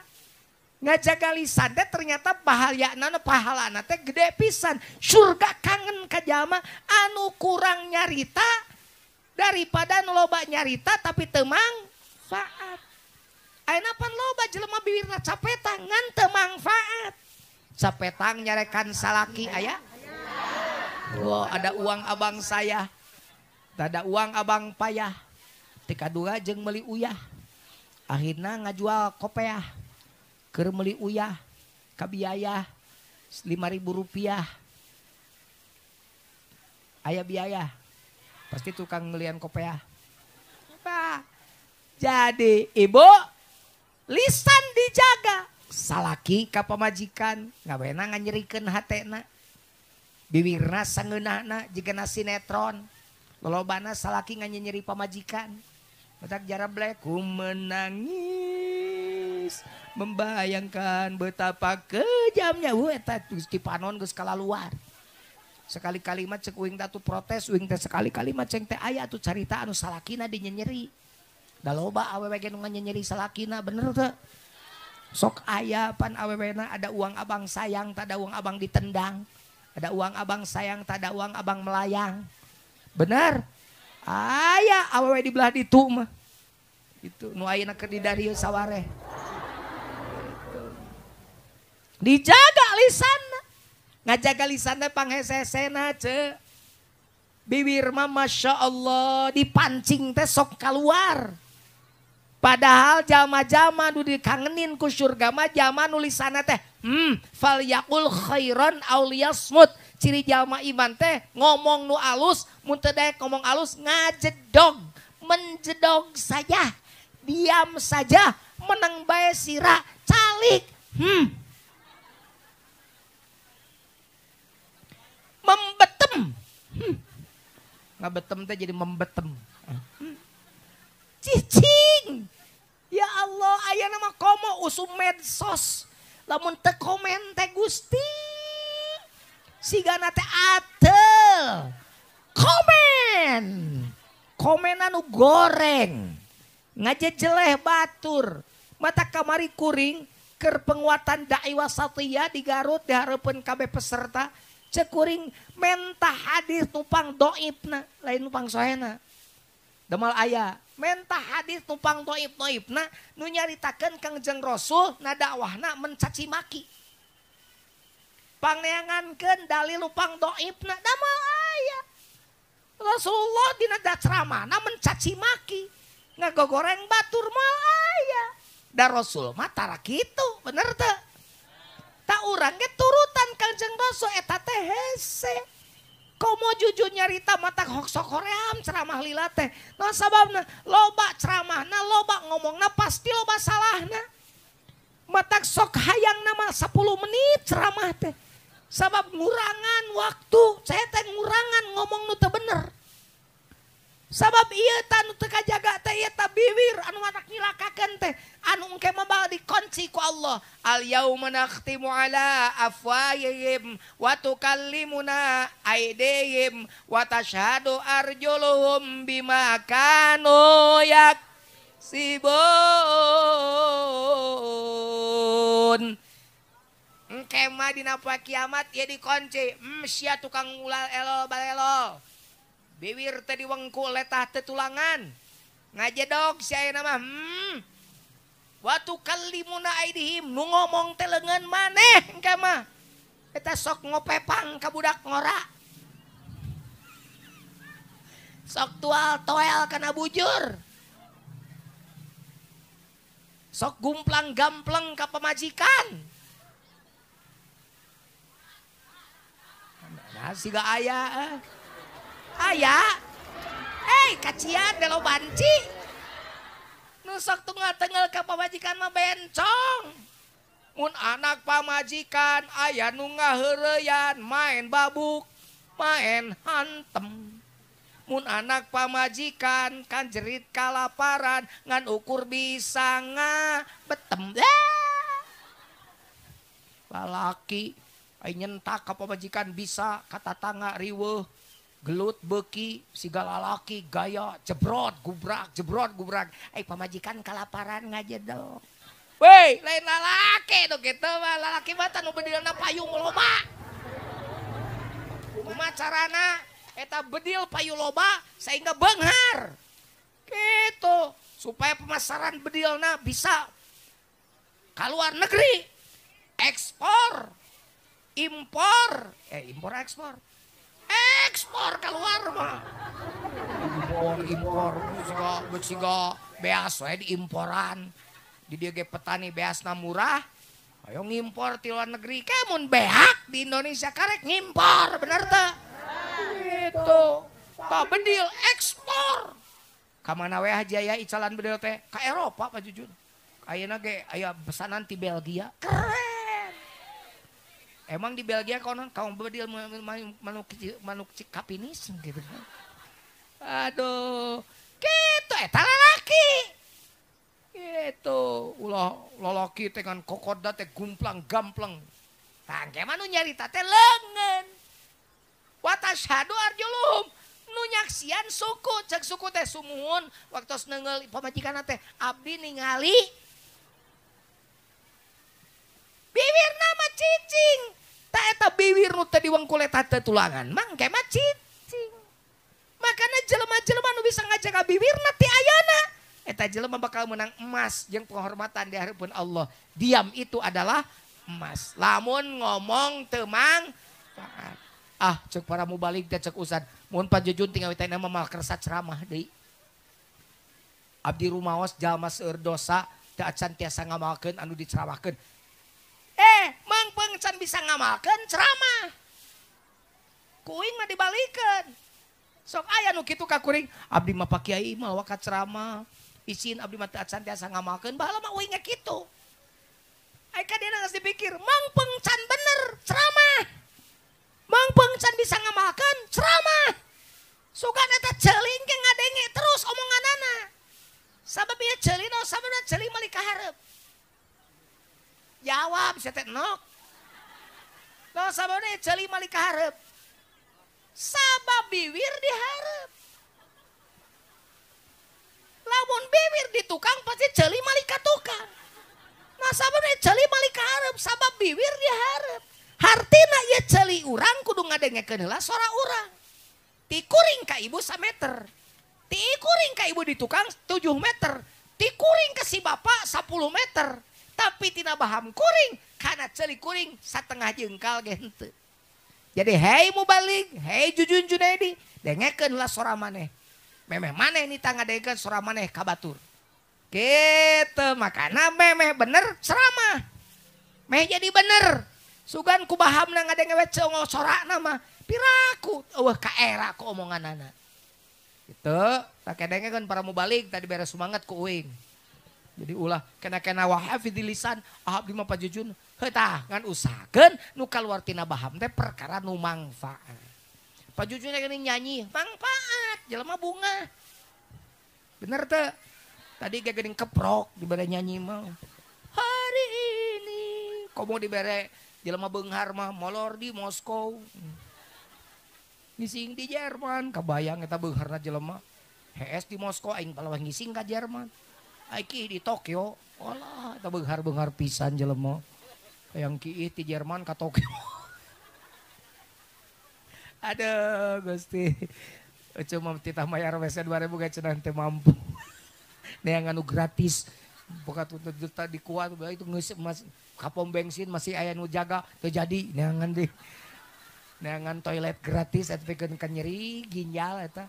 Ngajaga lisan teh ternyata pahalana pahalana teh gede pisan. Surga kangen ka jalma anu kurang nyarita Daripada nu loba nyarita tapi teu mangfaat. Ayeuna pan loba jelema bibirna capetang ngan teu mangfaat. Capetang nyarekan salaki aya? Oh, ada uang abang saya. Ada uang abang payah. Tika dua jeung meuli uyah. Akhirna ngajual kopeah. Keur meuli uyah ka biaya 5.000 rupiah. Aya biaya. Pasti tukang melian kopeah. Apa? Jadi ibu lisan dijaga. Salaki ka pamajikan ngawena nganyerikeun hatena. Bibirna sangeunahna jigana sinetron. Lolobana salaki nganyeri pamajikan. Matak jarablek ku menangis membayangkan betapa kejamnya. Wah eta Gusti panon geus kalaluar. Sekali-kali mah cek uing teh protes, uing teh sekali-kali mah ceng teh aya atuh carita anu salakina dinyenyeri. Da loba awewe ge nu nganyenyeri salakina bener teu? Sok aya pan awewena ada uang abang sayang, tak ada uang abang ditendang. Ada uang abang sayang, tak ada uang abang melayang. Bener? Aya awewe di belah ditu mah. Itu nu ayeuna keur di darieu sawareh. Dijaga lisanna. Ngajaga lisanna panghesesena ce. Bibir mah Masya Allah dipancing teh sok keluar. Padahal jama-jama nu dikangenin ku surga mah jama nu lisanna teh fal yaqul khairan aw liyasmut. Ciri jalma iman teh ngomong nu alus, mun teu daek ngomong alus ngajedog, menjedog saja, diam saja, menang bae sira, calik. Membetem. Ngabetem teh jadi membetem. Cicing. Ya Allah, aya nama komo usum medsos. Lamun teu komen teh Gusti. Sigana teh atel. Komen. Komen anu goreng. Ngajejeleh batur. Mata kamari kuring keur penguatan dai wasatiyah di Garut dihareupeun kabeh peserta. Cek kuring mentah hadis nupang doibna, lain nupang sohena. Demal aya, mentah hadis nupang doib-doibna nu nyaritakeun Kangjeng Rasul na dakwahna mencaci maki. Pangneangankeun dalil nupang doibna, damal aya. Rasulullah dina ceramahna mencaci maki, ngagogoreng batur mal aya. Da Rasul mah tara kitu, bener teu? Tak urang ge turutan Kangjeng Rasul eta teh hese. Komo jujur nyarita mata sok hoream ceramah lila teh. Nah sababna loba ceramahna, loba ngomongna pasti loba salahna. Matak sok hayangna mah 10 menit ceramah teh. Sabab ngurangan waktu, saya teh ngurangan ngomong nu teu bener. Sabab ieu tah nu teu kajaga teh ieu tah bibir anu matak nyilakakeun teh anu engke mah bakal dikunci ku Allah. Al yauma nakhtimu ala afwahihim wa tukallimuna aydihim wa tashhadu arjuluhum bima kanu yaksibun. Engke mah dina poe kiamat ieu dikunci. Sia tukang ulal elol balelol. Bibir teh diwengku letah teh tulangan. Ngajedog si ayeuna mah. Wa tukallimuna aidihim nu ngomong teh leungeun maneh engke mah. Eta sok ngopepang ka budak ngora. Sok tual toel kana bujur. Sok gumplang gampleng ka pamajikan. Nah siga aya. Aya, kacian delo banci. Nu sok tunggal-tengel ka pamajikan mah bencong. Mun anak pamajikan aya nu ngaheureyan main babuk, main hantem. Mun anak pamajikan kan jerit kalaparan ngan ukur bisa ngabetem. Lalaki ai nyentak ka pamajikan bisa ka tatangga riweuh. Gelut beki siga lalaki gaya jebrot gubrak jebrot gubrak. Ai pamajikan kalaparan ngajedog. Weh, lain lalaki nu kitu mah, lalaki mah tah nu bedilna payung loba. Kumaha carana Eta bedil payu loba sehingga beunghar. Gitu, supaya pemasaran bedilna bisa keluar negeri, ekspor, impor, impor ekspor, ekspor keluar mah. Impor, impor, siga beas we diimporan. Di dieu ge petani beasna murah, ayo ngimpor ti luar negeri. Ke mun beak di Indonesia karek ngimpor, bener teu? Gitu. Tah bedil ekspor. Ka mana we jaya icalan bedil teh? Ka Eropa Pak Jujun. Ayeuna ge aya pesanan ti Belgia. Keren. Emang di Belgia konon kaum bedil manuk manuk kapinis gitu. Aduh, gitu eta lalaki. Gitu, ulah lalaki teh ngan kokoda teh gumplang gampleng. Tah engke mah nu nyarita teh leungeun. Wa tasyhadu arjuluhum, nu nyaksian suku, cek suku teh sumuhun waktos neunggeul pamajikanna teh abdi ningali bibirna mah cicing. Tah eta bibir nu teh diwengkul eta teh tulangan mah engke mah cicing. Makana jelema-jelema nu bisa ngajaga bibirna ti ayeuna eta jelema bakal menang emas jeung penghormatan di hareupeun Allah. Diam itu adalah emas. Lamun ngomong teu mangfaat. Ah, cek para mubalig teh cek ustad, mun Pak Jujun tinggal teh mah mal kersa ceramah deui. Abdi rumaos jalma seueur dosa teu acan tiasa ngamalkeun anu diceramahkeun. Mangpeung can bisa ngamalkeun ceramah. Kuing mah dibalikeun. Sok aya nu kitu ka kuring, abdi mah Pak Kiai mah waka ceramah. Isin abdi mah teu acan tiasa ngamalkeun, baheula mah uing ge kitu. Ai ka dieuna geus dipikir, mangpeung can bener ceramah. Mangpeung can bisa ngamalkeun ceramah. Sugan eta ceuling ke ngadenge terus omonganana. Sabab ieu ceuli no, sababna ceuli meuli ka hareup. Jawab sia teh nok. No sababna ceuli meuli ka hareup. Sabab bibir dihareup. Lamun bibir di tukang pasti ceuli meuli ka tukang. Nah sababna ceuli meuli ka hareup, sabab bibir dihareup. Hartina ieu ceuli urang kudu ngadengekeun heula sora urang. Ti kuring ka ibu sameter. Ti kuring ka ibu di tukang 7 meter. Ti kuring ka si bapak 10 meter. Tapi tina baham kuring kana ceuli kuring satengah jengkal ge henteu. Jadi hei mubalig, hei Jujun Junaidi, dengekeun heula sora maneh. Memeh maneh nita ngadengekeun sora maneh ka batur. Gitu, makana memeh bener ceramah. Meh jadi bener. Sugan ku bahamna ngadenge we ceungol sorana mah piraku eueuh ka era ku omonganana. Gitu, tak dengekeun para mubalig tadi beres semangat ku uing. Jadi ulah kena-kena wa hafidhil lisan, ah abdi mah Pak Jujun. Heuh tah ngan usahakeun nu kaluar tina baham teh perkara nu mangfaat. Pak Jujun geuning nyanyi, mangfaat, jelema bunga. Bener teu? Tadi ge geuning keprok dibere nyanyi mah. Hari ini komo dibere jelema beunghar mah molor di Moskow. Ngising di Jerman, kabayang eta beungharna jelema. Hees di Moskow aing palawah ngising ka Jerman. Aiki di Tokyo, olah eta beunghar-beunghar pisan jelema. Hayang kiih ti Jerman ka Tokyo. Aduh Gusti. Cuma titah mayar WC 2000 ge cenah teu mampu. Neangan nu gratis. Boga juta dikuat itu geus mas ka pom bensin masih aya nu jaga teu jadi neangan deui. Neangan toilet gratis eta pikeun ka nyeri ginjal eta.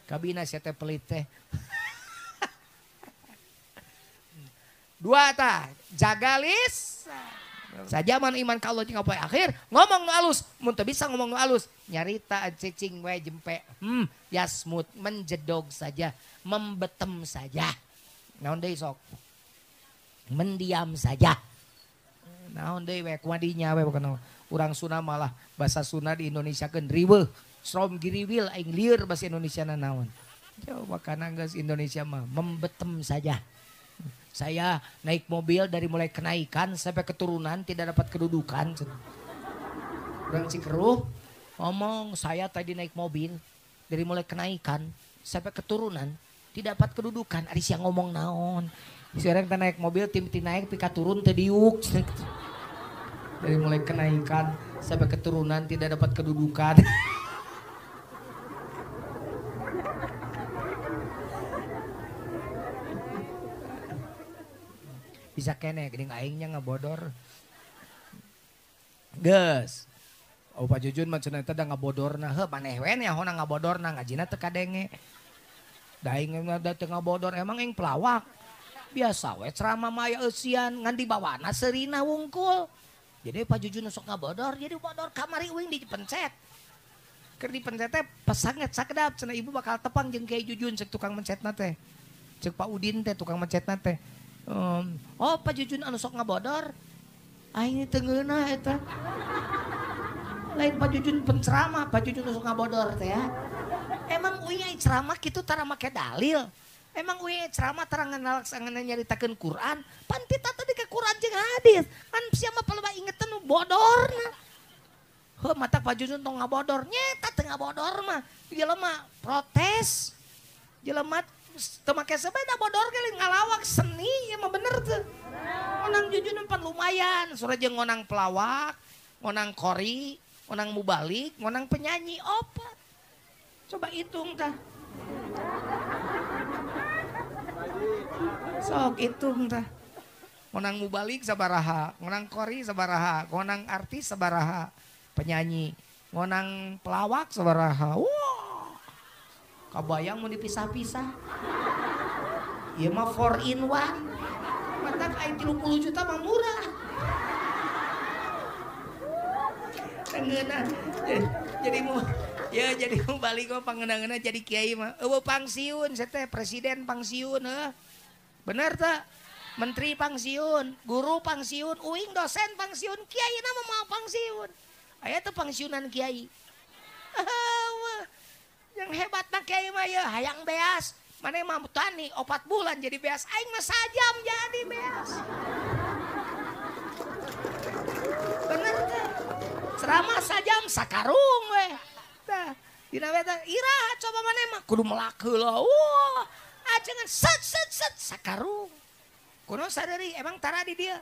Kabina sia teh pelit teh. Dua tah, jaga lisan. Sajaman iman ka Allah jeung poe akhir, ngomong nu alus, mun teu bisa ngomong nu alus, nyarita cicing we jempe. Yasmut menjedog saja, membetem saja. Naon deui sok? Mendiam saja. Naon deui we kuadinya we bukan urang Sunda malah bahasa Sunda di Indonesia keun riweuh. Strom giriwil aing lieur bahasa Indonesia na naon. Coba kana geus Indonesia mah membetem saja. Saya naik mobil dari mulai kenaikan sampai keturunan tidak dapat kedudukan. Orang Cikeruh ngomong saya tadi naik mobil dari mulai kenaikan sampai keturunan tidak dapat kedudukan. Ari sia ngomong naon. Si orang teh naik mobil tim naik pika turun teu diuk. Dari mulai kenaikan Sampai keturunan tidak dapat kedudukan. Bisa kene geuning aingnya ngabodor. Geus. Oh Pak Jujun mah cenah eta da ngabodorna. Heuh maneh we nya hona ngabodorna ngajina teu kadenge. Da aing mah da teu ngabodor emang aing pelawak. Biasa we ceramah mah aya eusian ngan dibawana seurina wungkul. Jadi Pak Jujun sok ngabodor, jadi bodor kamari uing dipencet. Keur dipencet teh pesanget sakedap cenah ibu bakal tepang jeung Kiai Jujun cek tukang mencetna teh. Cek Pak Udin teh tukang mencetna teh. Oh Pak Jujun anu sok ngabodor, aing teu ngeunah eta. Lain Pak Jujun penceramah, Pak Jujun sok ngabodor teh ya. Emang uing ai ceramah kitu tara make dalil. Emang uing ceramah tara nganalaksangeun nyaritakeun Quran, pan tita tadi ke Quran jeung hadis. Kan sia mah palebah ingetan nu bodorna. Heuh matak Pak Jujun tong ngabodor, nyeta teu ngabodor mah. Jelema protes. Jelema teu make sepeda bodor ge ngalawak seni ya mah bener tuh. Ngonang Jujun pan lumayan, sore jeung ngonang pelawak, ngonang kori, ngonang mubalik, ngonang penyanyi opat. Coba hitung tah. Sok hitung tah. Ngonang mubalik sabaraha, ngonang kori sabaraha, ngonang artis sabaraha, penyanyi, ngonang pelawak sabaraha. Wah. Kabayang mau dipisah-pisah. Ieu mah 4 in 1. Matak aing 30 juta mah murah. Tengeunah. Jadi mau ya jadi mau balik mah pangeunah-ngeunah jadi kiai mah. Eueuh pangsiun saya teh presiden pangsiun heuh. Bener teh? Menteri pangsiun, guru pangsiun, uing dosen pangsiun, kiai na mah moal pangsiun. Aya teh pangsiunan kiai. Yang hebat mah kiai mah ya hayang beas. Maneh mah tani 4 bulan jadi beas, aing mah sajam jadi beas. Bener teh. Ceramah sajam sakarung we. Tah, dina we teh iraha coba maneh mah kudu melak heula. Wah, ajengan set set set sakarung. Kuno sadari emang tara di dia.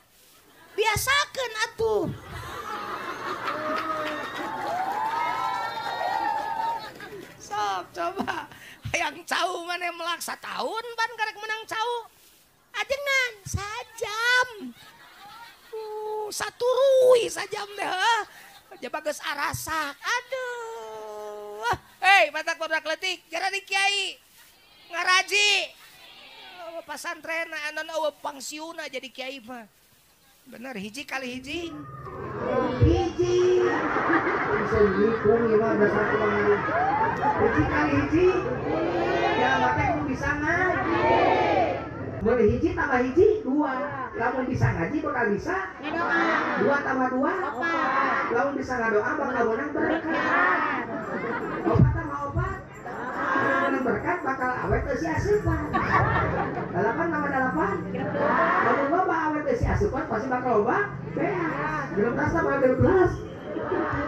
Biasakeun atuh. Sok coba hayang cau maneh melak satahun pan karek menang cau. Ajengan sajam. Saturui sajam deh. Jaba geus arasak. Aduh. Hei, matak barudak leutik, jara di kiai. Ngaraji. Pasantren anon eueuh pangsiuna jadi kiai mah. Bener hiji kali hiji. Hiji. Bisa dihitung ieu mah dasar tukang. Hiji kali hiji. Ya mate kudu bisa ngaji. Mun hiji tambah hiji 2. Lamun bisa ngaji bakal bisa ngadoa. 2 tambah 2 4. Lamun bisa ngadoa bakal menang berkat. 4 tambah 4 menang berkat bakal awet eusi asupan. 8 tambah 8 lamun loba awet eusi asupan pasti bakal loba beas. 16 tambah 16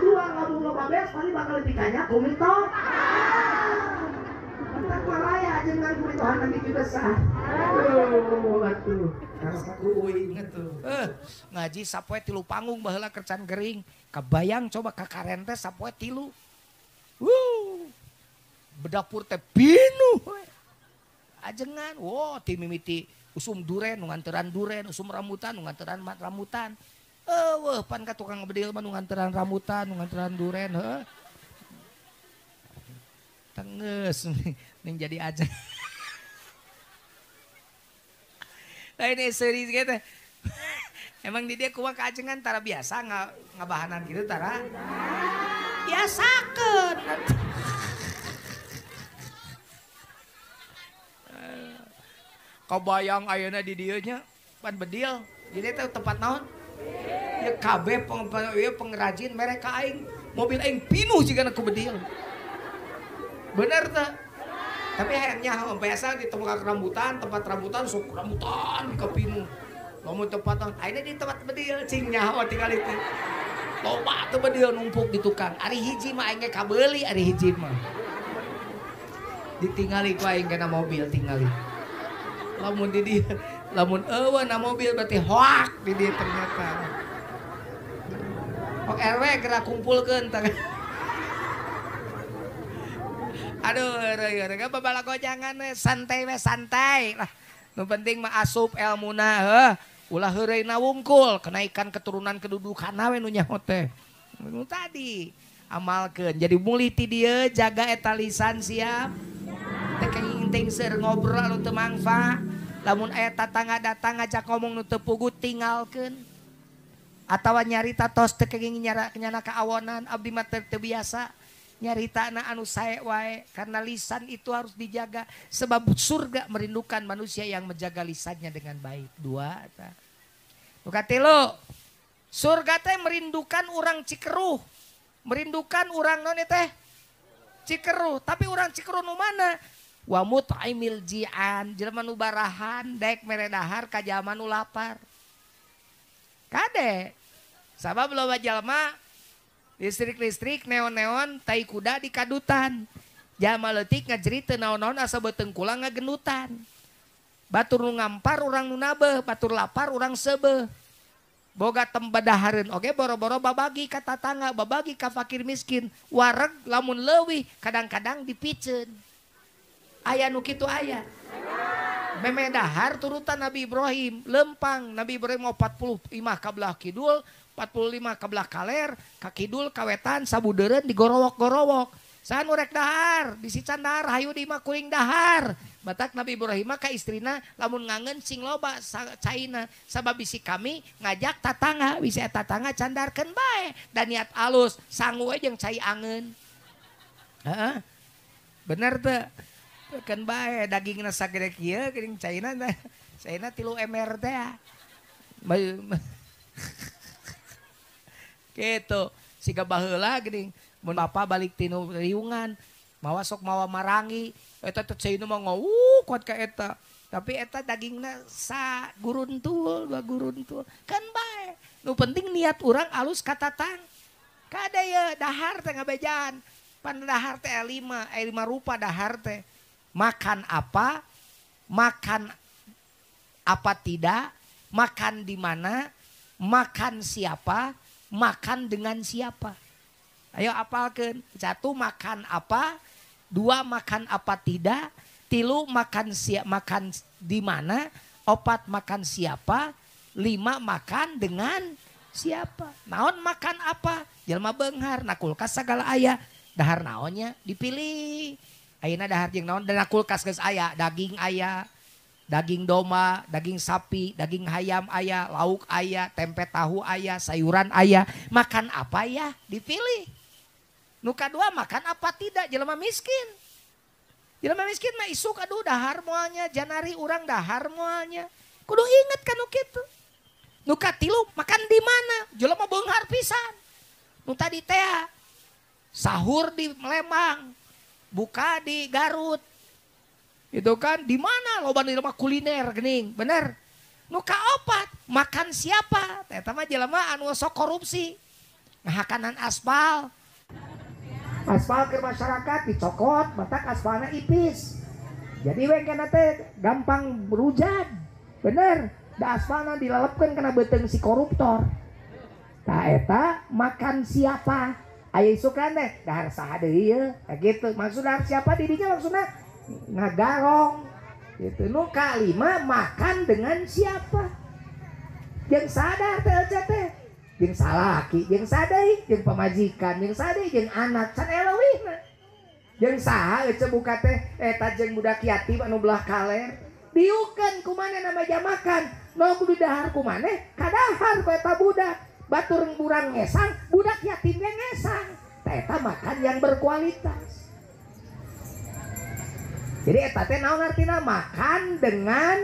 2 lamun loba beas pasti bakal dikanya kumito. Entar malaya ajengan kumitohan nanti juga sah. Aduh, atuh. Uing atuh. Ngaji sapoe 3 panggung baheula kercan gering. Kabayang coba kakaren teh sapoe 3. Wuh. Bedapur teh pinuh we. Ajengan, wow, ti mimiti usum duren nu nganteran duren, usum rambutan nu nganteran rambutan. Eueuh pan ka tukang bedil mah nu nganteran rambutan, nu nganteran duren heuh. Tengeus ning jadi aja. Nah ini serius gitu. Emang di dia kumaha kaajengan tara biasa ngabahanan gitu tara. Biasakeun. Kabayang ayeuna di dieu nya pan bedil. Jadi teh tempat naon? Ya kabeh pengrajin mereka aing, mobil aing pinuh jigana ku bedil. Bener teh? Tapi hayangnya biasa di tempat rambutan, tempat rambutan sok rambutan kepinuh. Lamun tempat naon? Ayeuna di tempat bedil cing nyaho tinggal itu. Loba teu bedil numpuk di tukang. Ari hiji mah aing ge kabeuli ari hiji mah. Ditingali ku aing kana mobil tingali. Lamun di dieu, lamun eueuh na mobil berarti hoak di dieu ternyata. Oke. Sok RW gerak kumpulkeun tah. Aduh, heureuy babalago jangan santai we santai lah. Nu penting mah asup elmuna heuh. Ulah heureuyna wungkul, kenaikan keturunan kedudukanna we nu nyaho teh. Nu tadi amalkeun. Jadi mulih ti dieu jaga eta lisan siap. Teu kenging ting seur ngobrol anu teu mangfa. Lamun aya tatangga datang ngajak ngomong nu teu puguh tinggalkeun. Atawa nyarita tos teu kenging nyana kaawonan, abdi mah teu biasa. Nyaritana anu sae wae karena lisan itu harus dijaga sebab surga merindukan manusia yang menjaga lisannya dengan baik. Dua eta. Nu katilu, surga teh merindukan urang Cikeruh. Merindukan urang naon teh? Cikeruh, tapi urang Cikeruh nu mana? Wa mut'imil ji'an, jelema nu barahan daek mere dahar ka jalma nu lapar. Kade. Sabab loba jalma listrik-listrik neon-neon tai kuda di kadutan. Jalma leutik ngajerit teu naon-naon asa beuteung kula ngagendutan. Batur nu ngampar urang nu nabeuh, batur lapar urang seubeuh. Boga tembadahareun oge boro-boro babagi ka tatangga, babagi ka fakir miskin. Wareg lamun leuwih kadang-kadang dipiceun. Aya nu kitu aya. Meme dahar turutan Nabi Ibrahim, lempang Nabi Ibrahim 40 imah ka belah kidul, 45 ka belah kaler, ka kidul ka wetan sabudeureun digorowok-gorowok. Saha nu rek dahar, bisi can dahar hayu di imah kuring dahar. Batak Nabi Ibrahim ka istrina lamun ngangeun sing loba caina sabab bisi kami ngajak tatangga, bisi eta tatangga can daharkeun bae da niat alus, sangu we jeung cai angeun. Heeh. Bener teu? Keun bae dagingna sagede kieu geuning caina caina 3 ember teh. Gitu, siga baheula geuning mun bapa balik tinu riungan mawa sok mawa marangi eta teh caina mah ngawuh kuat ka eta. Tapi eta dagingna sa guruntul, dua guruntul. Kan bae. Nu penting niat urang alus ka tatang. Kade ye dahar teh ngabejaan. Pan dahar teh 5, 5 rupa dahar teh. Makan apa tidak, makan di mana, makan siapa, makan dengan siapa. Ayo apalkeun. 1 makan apa, 2 makan apa tidak, 3 makan makan di mana, 4 makan siapa, 5 makan dengan siapa. Naon makan apa? Jelma beunghar, na kulkas sagala aya, dahar naonnya dipilih. Ayeuna dahar jeung naon? Dana kulkas geus aya, daging aya, daging domba, daging sapi, daging hayam aya, lauk aya, tempe tahu aya, sayuran aya. Makan apa ya? Dipilih. Nu kadua makan apa tidak? Jelema miskin. Jelema miskin mah isuk aduh dahar moalnya, janari urang dahar moalnya. Kudu inget kan nu kitu. Nu katilu makan di mana? Jelema beunghar pisan. Nu tadi teh sahur di Lembang, buka di Garut. Itu kan di mana loba di rumah kuliner geuning, bener. Nu kaopat, makan siapa? Eta mah jelema anu sok korupsi. Ngahakanan aspal. Aspal ke masyarakat dicokot, matak aspalna ipis. Jadi we kana teh gampang rujad. Bener, da aspalna dilelepkeun kana beuteung si koruptor. Tah eta makan siapa? Aya isukan teh dahar saha deui ieu? Gitu. Maksud dahar siapa didinya maksudna ngagarong. Gitu. Nu kalima makan dengan siapa? Jeung sadar teh aja teh. Jeung salaki, jeung sadai, jeung pamajikan, jeung sadai, jeung anak, can eleuwihna. Jeung saha ece buka teh eta jeung budak yatim anu belah kaler. Diukeun ku maneh na meja makan. Nu kudu dahar ku maneh, kadahar ku eta budak. Batur burang ngesang, budak yatim ge ngesang. Eta makan yang berkualitas. Jadi eta teh naon artina? Makan dengan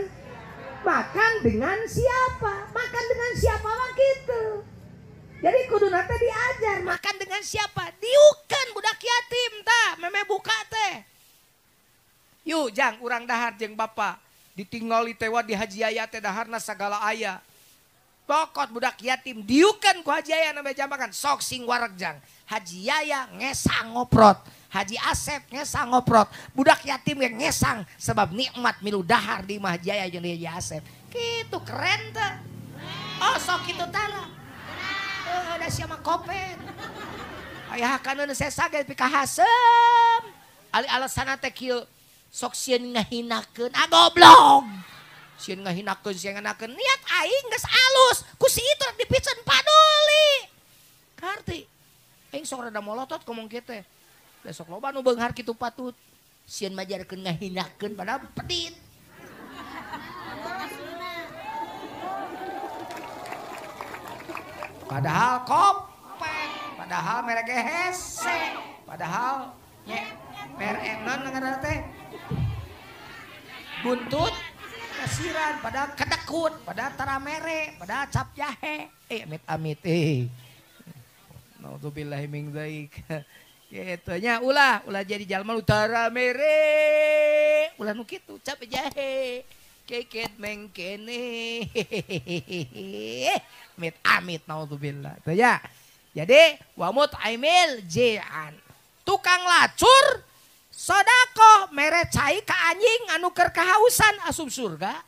siapa? Makan dengan siapa mah kitu. Jadi kuduna teh diajar makan dengan siapa? Diukeun budak yatim tah, meme buka teh. Yuk jang urang dahar jeung bapa. Ditinggali teh wa di Haji Yaya teh daharna sagala aya. Pokot budak yatim diukeun ku Haji Yaya na meja makan. Sok sing wareg jang. Haji Yaya ngesang ngoprot, Haji Asep ngesang ngoprot, budak yatim yang ngesang sebab nikmat milu dahar di imah Haji Yaya jeung Haji Asep. Kitu keren teh. Oh sok kitu tara. Heeh, da sia mah kopet. Aya hakaneun sesa ge pikahasem. Ali alasanna teh kieu, sok sieun ngahinakeun. Ah goblok. Sieun ngahinakeun, sieun ngahinakeun. Niat aing geus alus, ku si itu rek dipiceun paduli. Karti. Aing sok rada molotot ngomong kieu teh. Da sok loba nu beunghar kitu patut. Sieun majarkeun ngahinakeun padahal pedit. Padahal kopet, padahal merek hese, padahal nye merek non ngaranna teh buntut kasiran, padahal kedekut, padahal tara mere, padahal cap jahe. Amit amit eh. Naudzubillahi min dzalik. Kitu nya ulah ulah jadi jalma nu tara mere, ulah nu kitu cap jahe. Keket mengkene. Amit amit naudzubillah. Tuh ya. Jadi wa mut'imil ji'an. Tukang lacur sedekah mere cai ka anjing anu keur kahausan asup surga.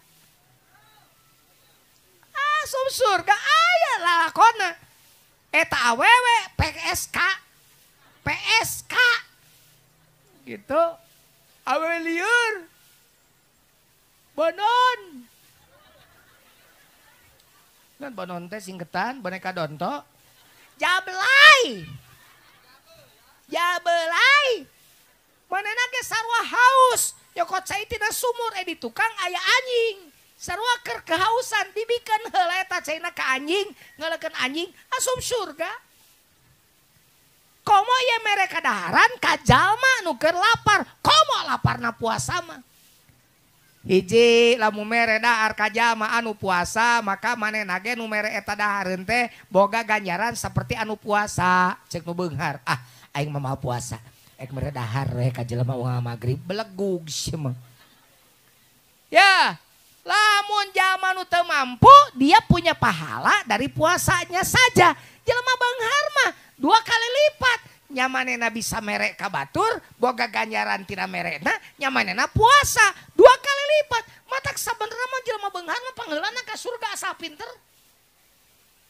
Asup surga aya lalakonna. Eta awewe PSK. PSK. Gitu. Awewe lieur. Bonon. Kan bonon teh singketan boneka donto. Jabelai. Jabelai. Manehna ge sarua haus, nyokot cai tina sumur di tukang aya anjing. Sarua keur kehausan dibikeun heula eta caina ka anjing, ngaleukeun anjing asup surga. Komo ye mere kadaharan ka jalma nu keur lapar, komo laparna puasa mah. Hiji lamun mere dahar ka jalma anu puasa maka manehna ge nu mere eta dahareun teh boga ganjaran seperti anu puasa. Cek nu beunghar, ah aing mah moal puasa. Ek mere dahar we ka jelema unggal magrib belegug sia mah. Ya, lamun jalma nu teu mampu dia punya pahala dari puasanya saja. Jelema beunghar mah 2 kali lipat. Nyamanena bisa mere ka batur, boga ganjaran tina merena, nyamanena puasa 2 kali lipat. Matak sabenerna mah jelema beunghar mah pangheulana ka surga asal pinter.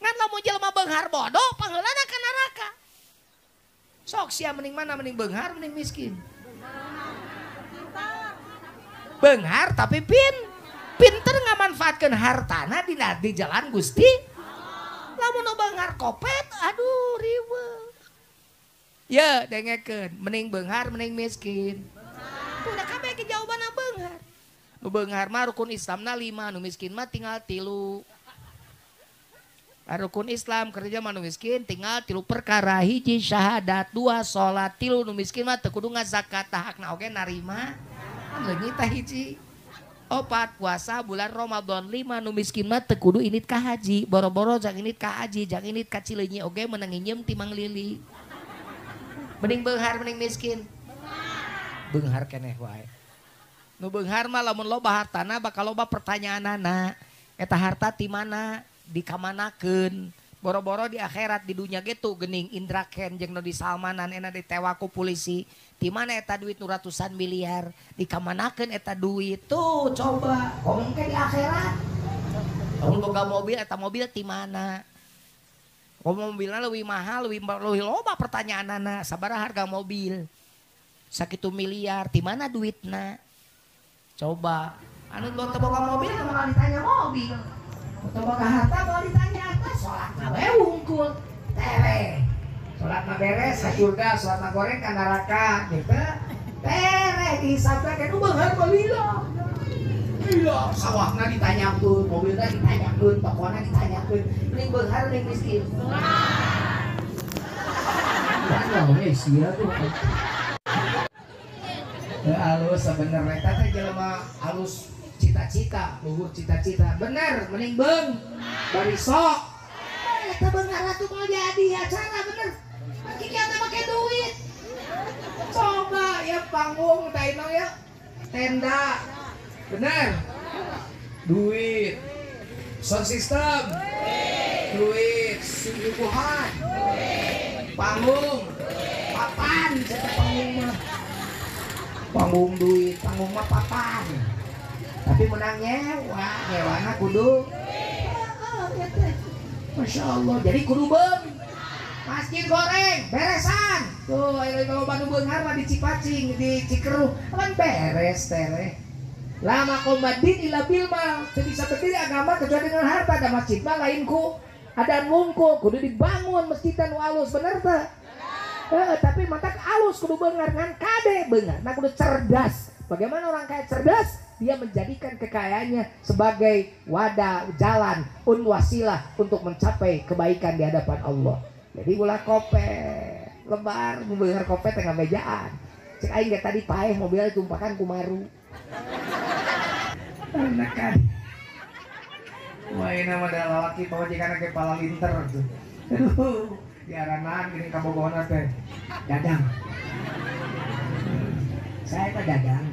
Ngan lamun jelema beunghar bodoh pangheulana ka neraka. Sok sia mending mana, mending beunghar mending miskin? Beunghar tapi pinter ngamanfaatkeun hartana di jalan Gusti. Lamun beunghar kopet, aduh riweuh. Ya, dengekeun, mending beunghar mending miskin. Udah kabeh ge jawabanna beunghar. Nu beunghar mah rukun Islamna 5, nu miskin mah tinggal 3. Rukun Islam kerja mah nu miskin tinggal 3 perkara, hiji syahadat, 2 salat, 3 nu miskin mah teu kudu ngazakat, hakna oge narima. Leungit tah hiji. 4 puasa bulan Ramadan, 5 nu miskin mah teu kudu init ka haji, boro-boro jang init ka haji, jang init ka Cileunyi oge meunang nginjem ti Mang Lili. Mending beunghar mending miskin? Beunghar keneh wae. Nu beunghar mah lamun loba hartana bakal loba pertanyaanana. Eta harta ti mana? Dikamanakeun? Boro-boro di akhirat di dunya ge tuh geuning Indra Ken jeung nu di Salmanan ena ditewak ku polisi. Ti mana eta duit nu ratusan miliar? Dikamanakeun eta duit? Tuh coba ngomong ke di akhirat. Lamun boga mobil eta mobil ti mana? Komo mobilna leuwih mahal, leuwih loba pertanyaanana, sabaraha harga mobil? Sakitu miliar, ti mana duitna? Coba, anu lo teu boga mobil moal ditanya mobil. Teu boga harta moal ditanya harta, salatna we wungkul. Tere. Salatna beres ka surga, salatna goreng ka neraka, gitu. Tere dihisabna ke nu beunghar mah lila. Iya, sawahna ditanyakeun, mobilna ditanyakeun, tokona ditanyakeun, mending beunghar mending miskin. Wah, sia tuh. Alus sebenarnya eta teh jelema alus cita-cita, luhur cita-cita. Bener, mending beung. Bari sok. Eta beunghar atuh moal jadi acara bener. Bagi kieu make duit. Coba ya panggung taino ya. Tenda. Benar, duit, sound system, duit, suguhan, panggung, papan, siapa panggung mah, panggung duit, panggung mah papan. Tapi menang nyewa, nyewana kudu. Masya Allah, jadi kudu beung. Masjid goreng, beresan. Tuh, kalau Bandung beunghar mah di Cipacing, di Cikeruh, kan beres teh. Lama komadin ila bilmal, teu bisa berdiri agama kecuali dengan harta. Ada masjid mah lain ku, ada wungkul, kudu dibangun masjid nu alus, bener teh? Tapi mata alus kudu beunghar ngan kade beunghar, nah kudu cerdas. Bagaimana orang kaya cerdas? Dia menjadikan kekayaannya sebagai wadah, jalan, wasilah untuk mencapai kebaikan di hadapan Allah. Jadi ulah kopet, lebar, beunghar kopet tengah mejaan. Cek aing ge tadi paeh mobil tumpakan kumaru. Enak kan? Wah ini mah da lalaki pamajikan ge pala linter tuh. Aduh, diaranaan geuning kabogohna teh. Dadang. Saya teh dadang.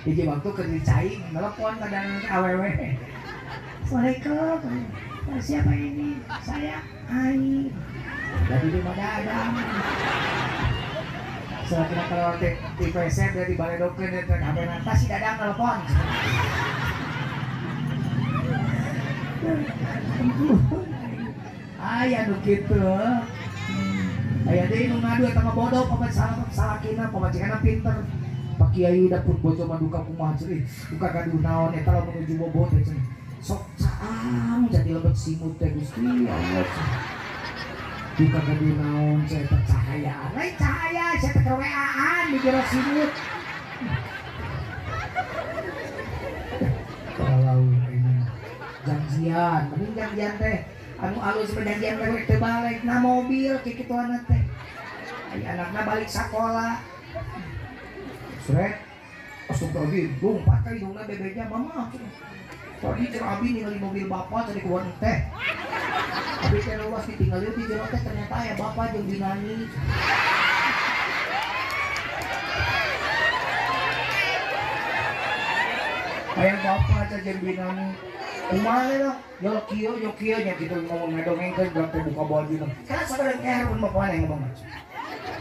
Hiji waktu keur dicai nelpon kadang awewe. Assalamualaikum. Siapa ini? Saya Ai. Dari rumah dadang. Setelah kalau di WC dari baledokeun eta HP-na si dadang telepon. Aya nu kitu. Aya deui nu ngadu eta mah bodoh pamajikan salakina pamajikanna pinter. Pak Kiai da pun bojo mah duka kumaha ceuri, duka gaduh naon eta lamun menuju bobo teh cenah. Sok caang jadi lebet simut teh Gusti Allah. Duka gaduh naon cenah eta cahaya. Lain cahaya sia teh keur WA-an di jero simut. Kalau ini janjian, mending janjian teh anu alus perjanjian teh teu balik na mobil kikituan teh. Aya anakna balik sakola. Sret, astagfirullahaladzim, lompat ka hidungna bebeknya mama. Tadi cer abi ningali mobil bapak cari keluar teh. Abi teh luas ditinggalin di jero teh ternyata aya bapak jeung dinani. Aya bapak teh jeung binani. Kumaha lah, yo kieu yo kieu nya kitu ngomong ngadongengkeun budak teh buka baju. Kan sabarang keher pun bapak yang ngomong.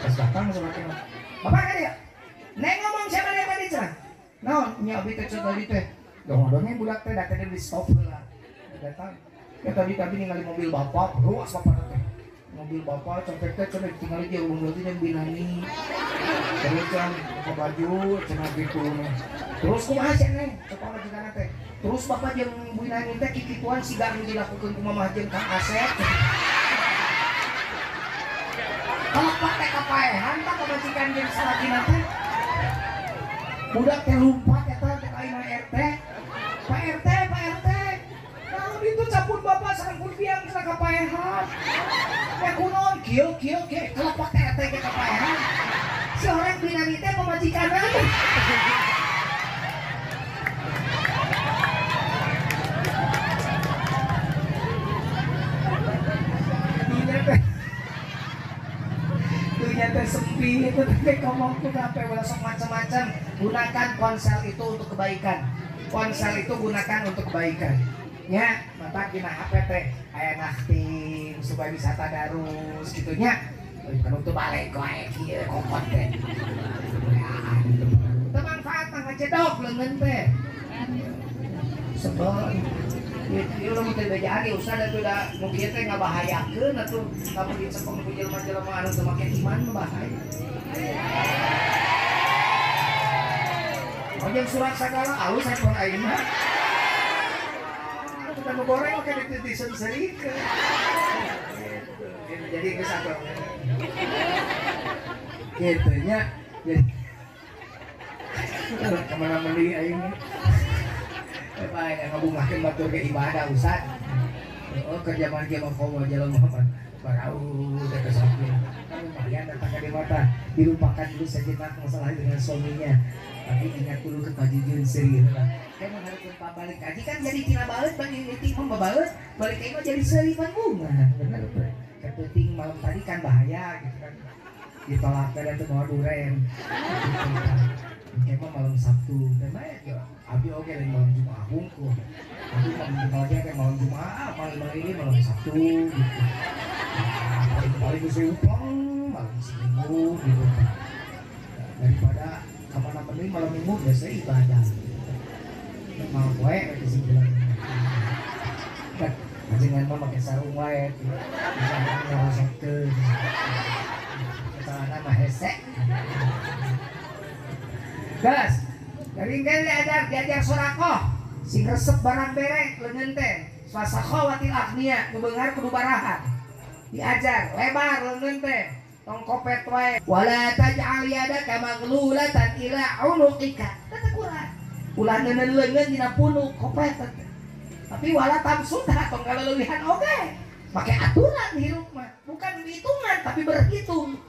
Pas datang sabarang. Bapak kan ya? Neng ngomong siapa dia tadi cenah? Naon nya abi teh tadi teh. Dong-dongeng budak teh datang di stop heula. Datang. Ya tadi tadi ningali mobil bapak, ruas bapak teh. Mobil bapak copet teh cenah ditinggali dia ulung teh jeung binani. Terus cenah buka baju cenah kitu. Terus kumaha cenah neng? Cek pamajikanna teh. Terus bapak jeung binani teh kikituan siga nu dilakukeun ku mamah jeung Kang Asep. Bapak teh kapaehan tah pamajikan jeung salakina teh. Budak teh lompat eta teh ka imah RT. Pak RT, Pak RT. Naon itu capun bapak sareng pun biang cenah kapaehan. Ya kunaon kieu kieu kieu kelepak teh RT ke kapaehan. Si orang binani teh pamajikanna. Dunia teh sepi itu teh ngomong tuh kabeh ulah sok macam-macam. Gunakan ponsel itu untuk kebaikan. Ponsel itu gunakan untuk kebaikan. Nya, mata dina HP teh aya ngaktim supaya bisa tadarus kitu nya. Kan untuk balik wae kieu kokot teh. Teu manfaat mah ngacedok leungeun teh. Sebel. Ieu lamun teh bejaan ge usah da tuh da nu kieu teh ngabahayakeun atuh lamun dicepeng ku jelema-jelema anu teu make iman mah bahaya. Oh jeung surat sagala alus handphone aing mah. Kita nu goreng oke disenserikeun. Jadi geus atuh. Kitu nya. Jadi kemana meuli aing. Bae ngabungahkeun batur ge ibadah Ustaz. Oh kerja mah ge mah komo jelema mah barau teh kesapkeun. Kan lumayan datang ka mata dilupakan dulu sejenak masalah dengan suaminya. Tapi ingat dulu ke pajujun seuri heula. Kan mengharapkeun balik kaji kan jadi tina baeut balik leutik mah babaeut, balik ka imah jadi seuri pan bunga. Bener teh. Kepenting malam tadi kan bahaya gitu kan. Ditolak teh teu bawa duren. Engke mah malam Sabtu, teh mah ya abi oge lain malam Jumat hungkul. Abi malam Jumat teh malam Jumat, malam ini malam Sabtu gitu. Paling geus uplang malam Minggu gitu. Daripada kapan deui malam Minggu biasa ibadah. Mau poe kesimpulan. Kan Panjenengan mah make sarung wae ngarosokeun. Celana mah hese. Gas, garingkeun diajar sedekah. Sing resep barang bere leungeun teh. Fasakhawatil aghnia, nu beunghar kudu barahan. Diajar lebar leungeun teh. Tong kopet wae. Wala taj'al yadaka maghlulatan ila unuqika. Teu kurang. Ulah neuneun leungeun dina punuk kopet teh. Tapi wala tamsudha tong kaleuwihan oge. Make aturan hirup mah, bukan hitungan tapi berhitung.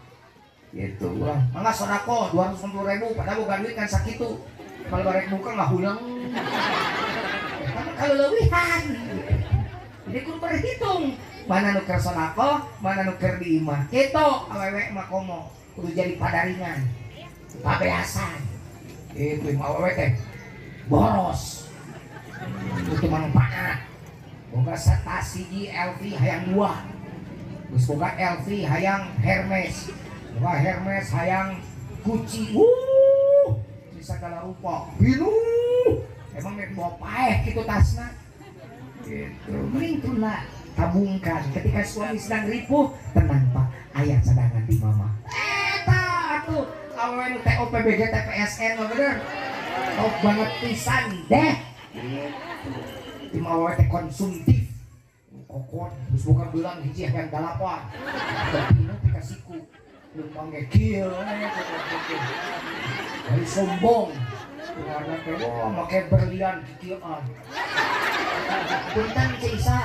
Gitu lah. Mangga sedekah 250.000 padahal boga duit kan sakitu. Kalau barek muka ngahulang. Kan kaleuwihan. Jadi kudu berhitung. Mana nu keur sedekah, mana nu keur di imah. Kitu awewe mah komo kudu jadi padaringan. Pabeasan. Itu imah awewe teh boros. Itu manfaat. Boga tas hiji LV hayang dua. Geus boga LV hayang Hermes. Boga Hermes hayang Gucci. Segala rupa. Pinuh. Emang nek bawa paeh kitu tasna. Gitu. Mending tuna tabungkan. Ketika suami sedang ripuh, tenang Pak, aya cadangan di mama. Eta atuh awewe nu TOPBG TPSN mah bener. Top banget pisan deh. Gitu. Di awewe teh konsumtif. Kokon geus boga belang hiji hayang dalapan. Pinuh teh siku. Lempang ge kieu. Dari sombong. Warna teh wah make berlian kikieuan. Punten Ceu Isa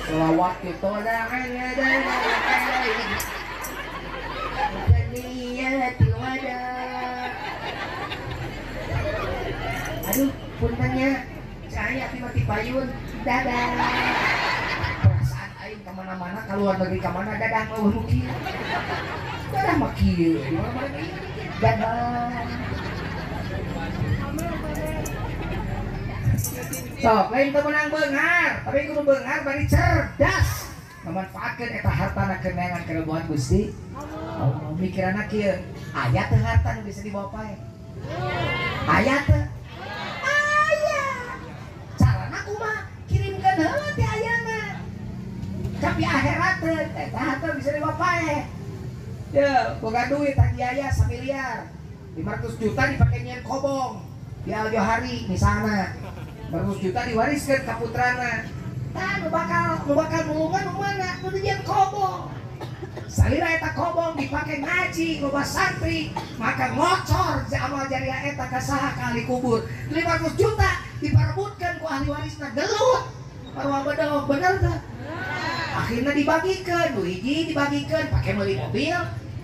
selawat kitu da aduh puntennya cahaya api mati payun dadah. Perasaan aing kemana-mana keluar negeri kemana dadah mah nu kieu. Dadah mah kieu di mana-mana kieu dadah. Sok lain teu meunang beunghar, tapi kudu beunghar bari cerdas. Memanfaatkeun eta hartana keur neangan karebuhan Gusti. Allah mikiranna kieu, aya teu harta nu bisa dibawa paeh? Aya teu? Aya. Carana kumaha? Kirimkeun heula ti ayana. Tapi akhirat teh eta harta bisa dibawa paeh. Ye, boga duit hadiah 1 miliar. 500 juta dipake nyieun kobong di Al Johari misalna. 500 juta diwariskan ke putrana. Tah nu bakal mulungan nu mana? Nu dijieun kobong. Salira eta kobong dipake ngaji loba santri, maka ngocor amal jariah eta ka saha ka ahli kubur. 500 juta diparebutkeun ku ahli warisna gelut. Parwa bedog bener teh? Akhirnya dibagikeun, nu hiji dibagikeun pake meuli mobil,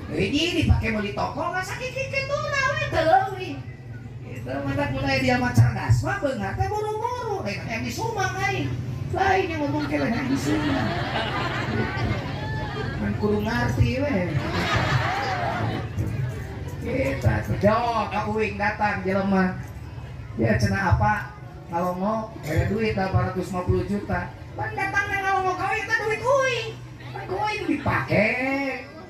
nu hiji dipake meuli toko, nggak sakit tuna we teu leuwih. Gitu matak mulai dia mah cerdas mah beunghar teh buru-buru, lain yang disumang aing. Lain yang ngomong ke lain yang disumang. Kan kudu ngarti we. Kita jawab ka uing datang jelema. Ya cenah apa? Ngalongok ada duit 850 juta. Pan datangna ngalongok ka uing teh duit uing. Pan ku uing dipake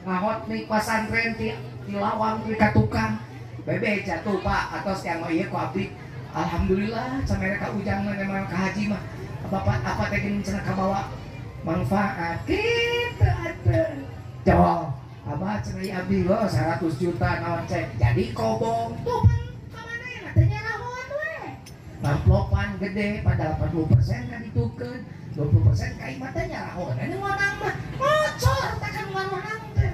ngahot nih pasantren ti lawang ti ka tukang. Bebe jatuh Pak atos yang ieu ku abdi. Alhamdulillah samere ka ujang mah memang ka haji mah. Bapak apa teh geuning cenah kabawa manfaat kitu atuh. Jawab abah cenah ieu abdi wah 100 juta naon cek. Jadi kobong tuh pan kamanehna teh nyarahoan we. Amplopan gede pada 80% kan ditukeun, 20% ka imah teh nyarahoan. Ini wanang mah ngocor takkan wanang teh.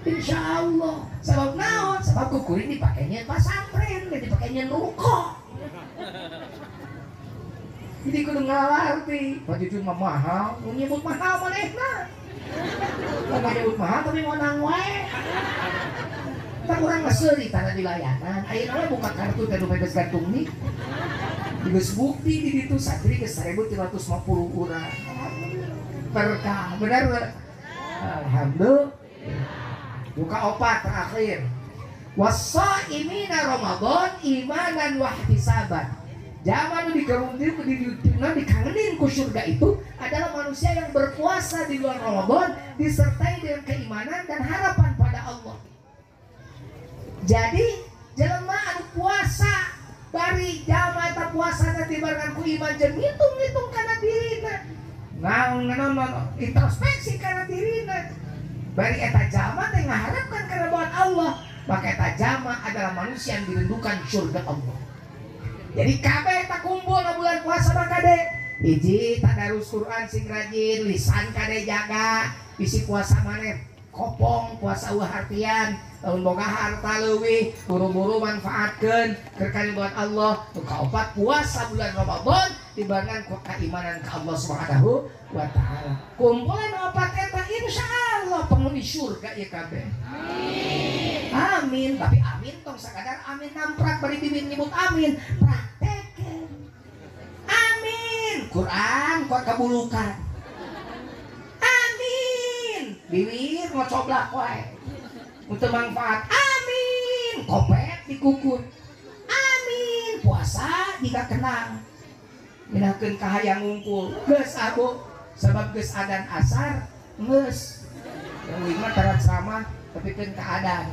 Insya Allah. Sebab naon? Sebab kukurin dipakainya pasantren, dipakainya ruko. Jadi kudu ngalarti. Pak Jujun mah mahal, nu nyebut mahal manehna. Mun nyebut mahal tapi menang wae. Tah urang mah seuri tara dilayanan. Ayeuna mah buka kartu teh nu geus gantung nih. Geus bukti di ditu santri geus 1350 urang. Berkah, benar benar. Alhamdulillah. Buka opat terakhir. Wasaimina Ramadan imanan wahtisaban. Zaman dikangenin ku surga itu adalah manusia yang berpuasa di luar Ramadan disertai dengan keimanan dan harapan pada Allah. Jadi jelema anu puasa bari jalma eta puasana dibarengan ku iman jeung ngitung-ngitung kana dirina. Naon introspeksi kana dirina. Bari eta jalma teh ngaharapkan keridhaan Allah, maka eta jalma adalah manusia yang dirindukan surga Allah. Jadi kabeh eta kumpul na bulan puasa mah kade. Hiji tadarus Quran sing rajin, lisan kade jaga, bisi puasa maneh kopong puasa eueuh artian, lamun boga harta leuwih buru-buru manfaatkeun keur buat Allah. Nu kaopat puasa bulan Ramadan dibarengan ku keimanan ka Allah Subhanahu wa taala. Kumpulan opat eta insyaallah penghuni surga ieu kabeh. Amin. Amin, tapi amin tong sakadar amin namprak bari bibir nyebut amin, praktekeun. Amin, Quran kuat kabulukan. Amin, bibir ngocoblak wae. Untuk manfaat. Amin, kopet dikukur. Amin, puasa jika kenang. Minakeun kahayang ngungkul. Geus abu sabab geus adan asar geus. Yang mah tara ceramah tapi keun ka adan.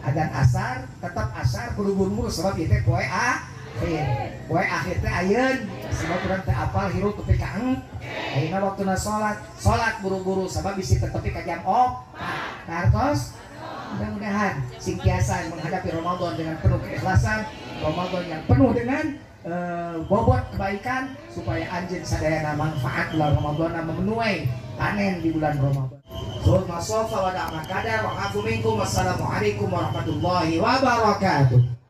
Adan asar tetap asar kudu buru-buru sebab ieu teh poe akhir. Poe akhir teh ayeun sebab urang teh apal hirup tepi ka engk. Ayeuna waktuna salat, salat buru-buru sebab bisi tetepi ka jam 4. Kartos mudah-mudahan sing tiasa menghadapi Ramadan dengan penuh keikhlasan, Ramadan yang penuh dengan bobot kebaikan supaya anjeun sadayana manfaat bulan Ramadan memenuhi panen di bulan Ramadan. Wassalamualaikum warahmatullahi wabarakatuh.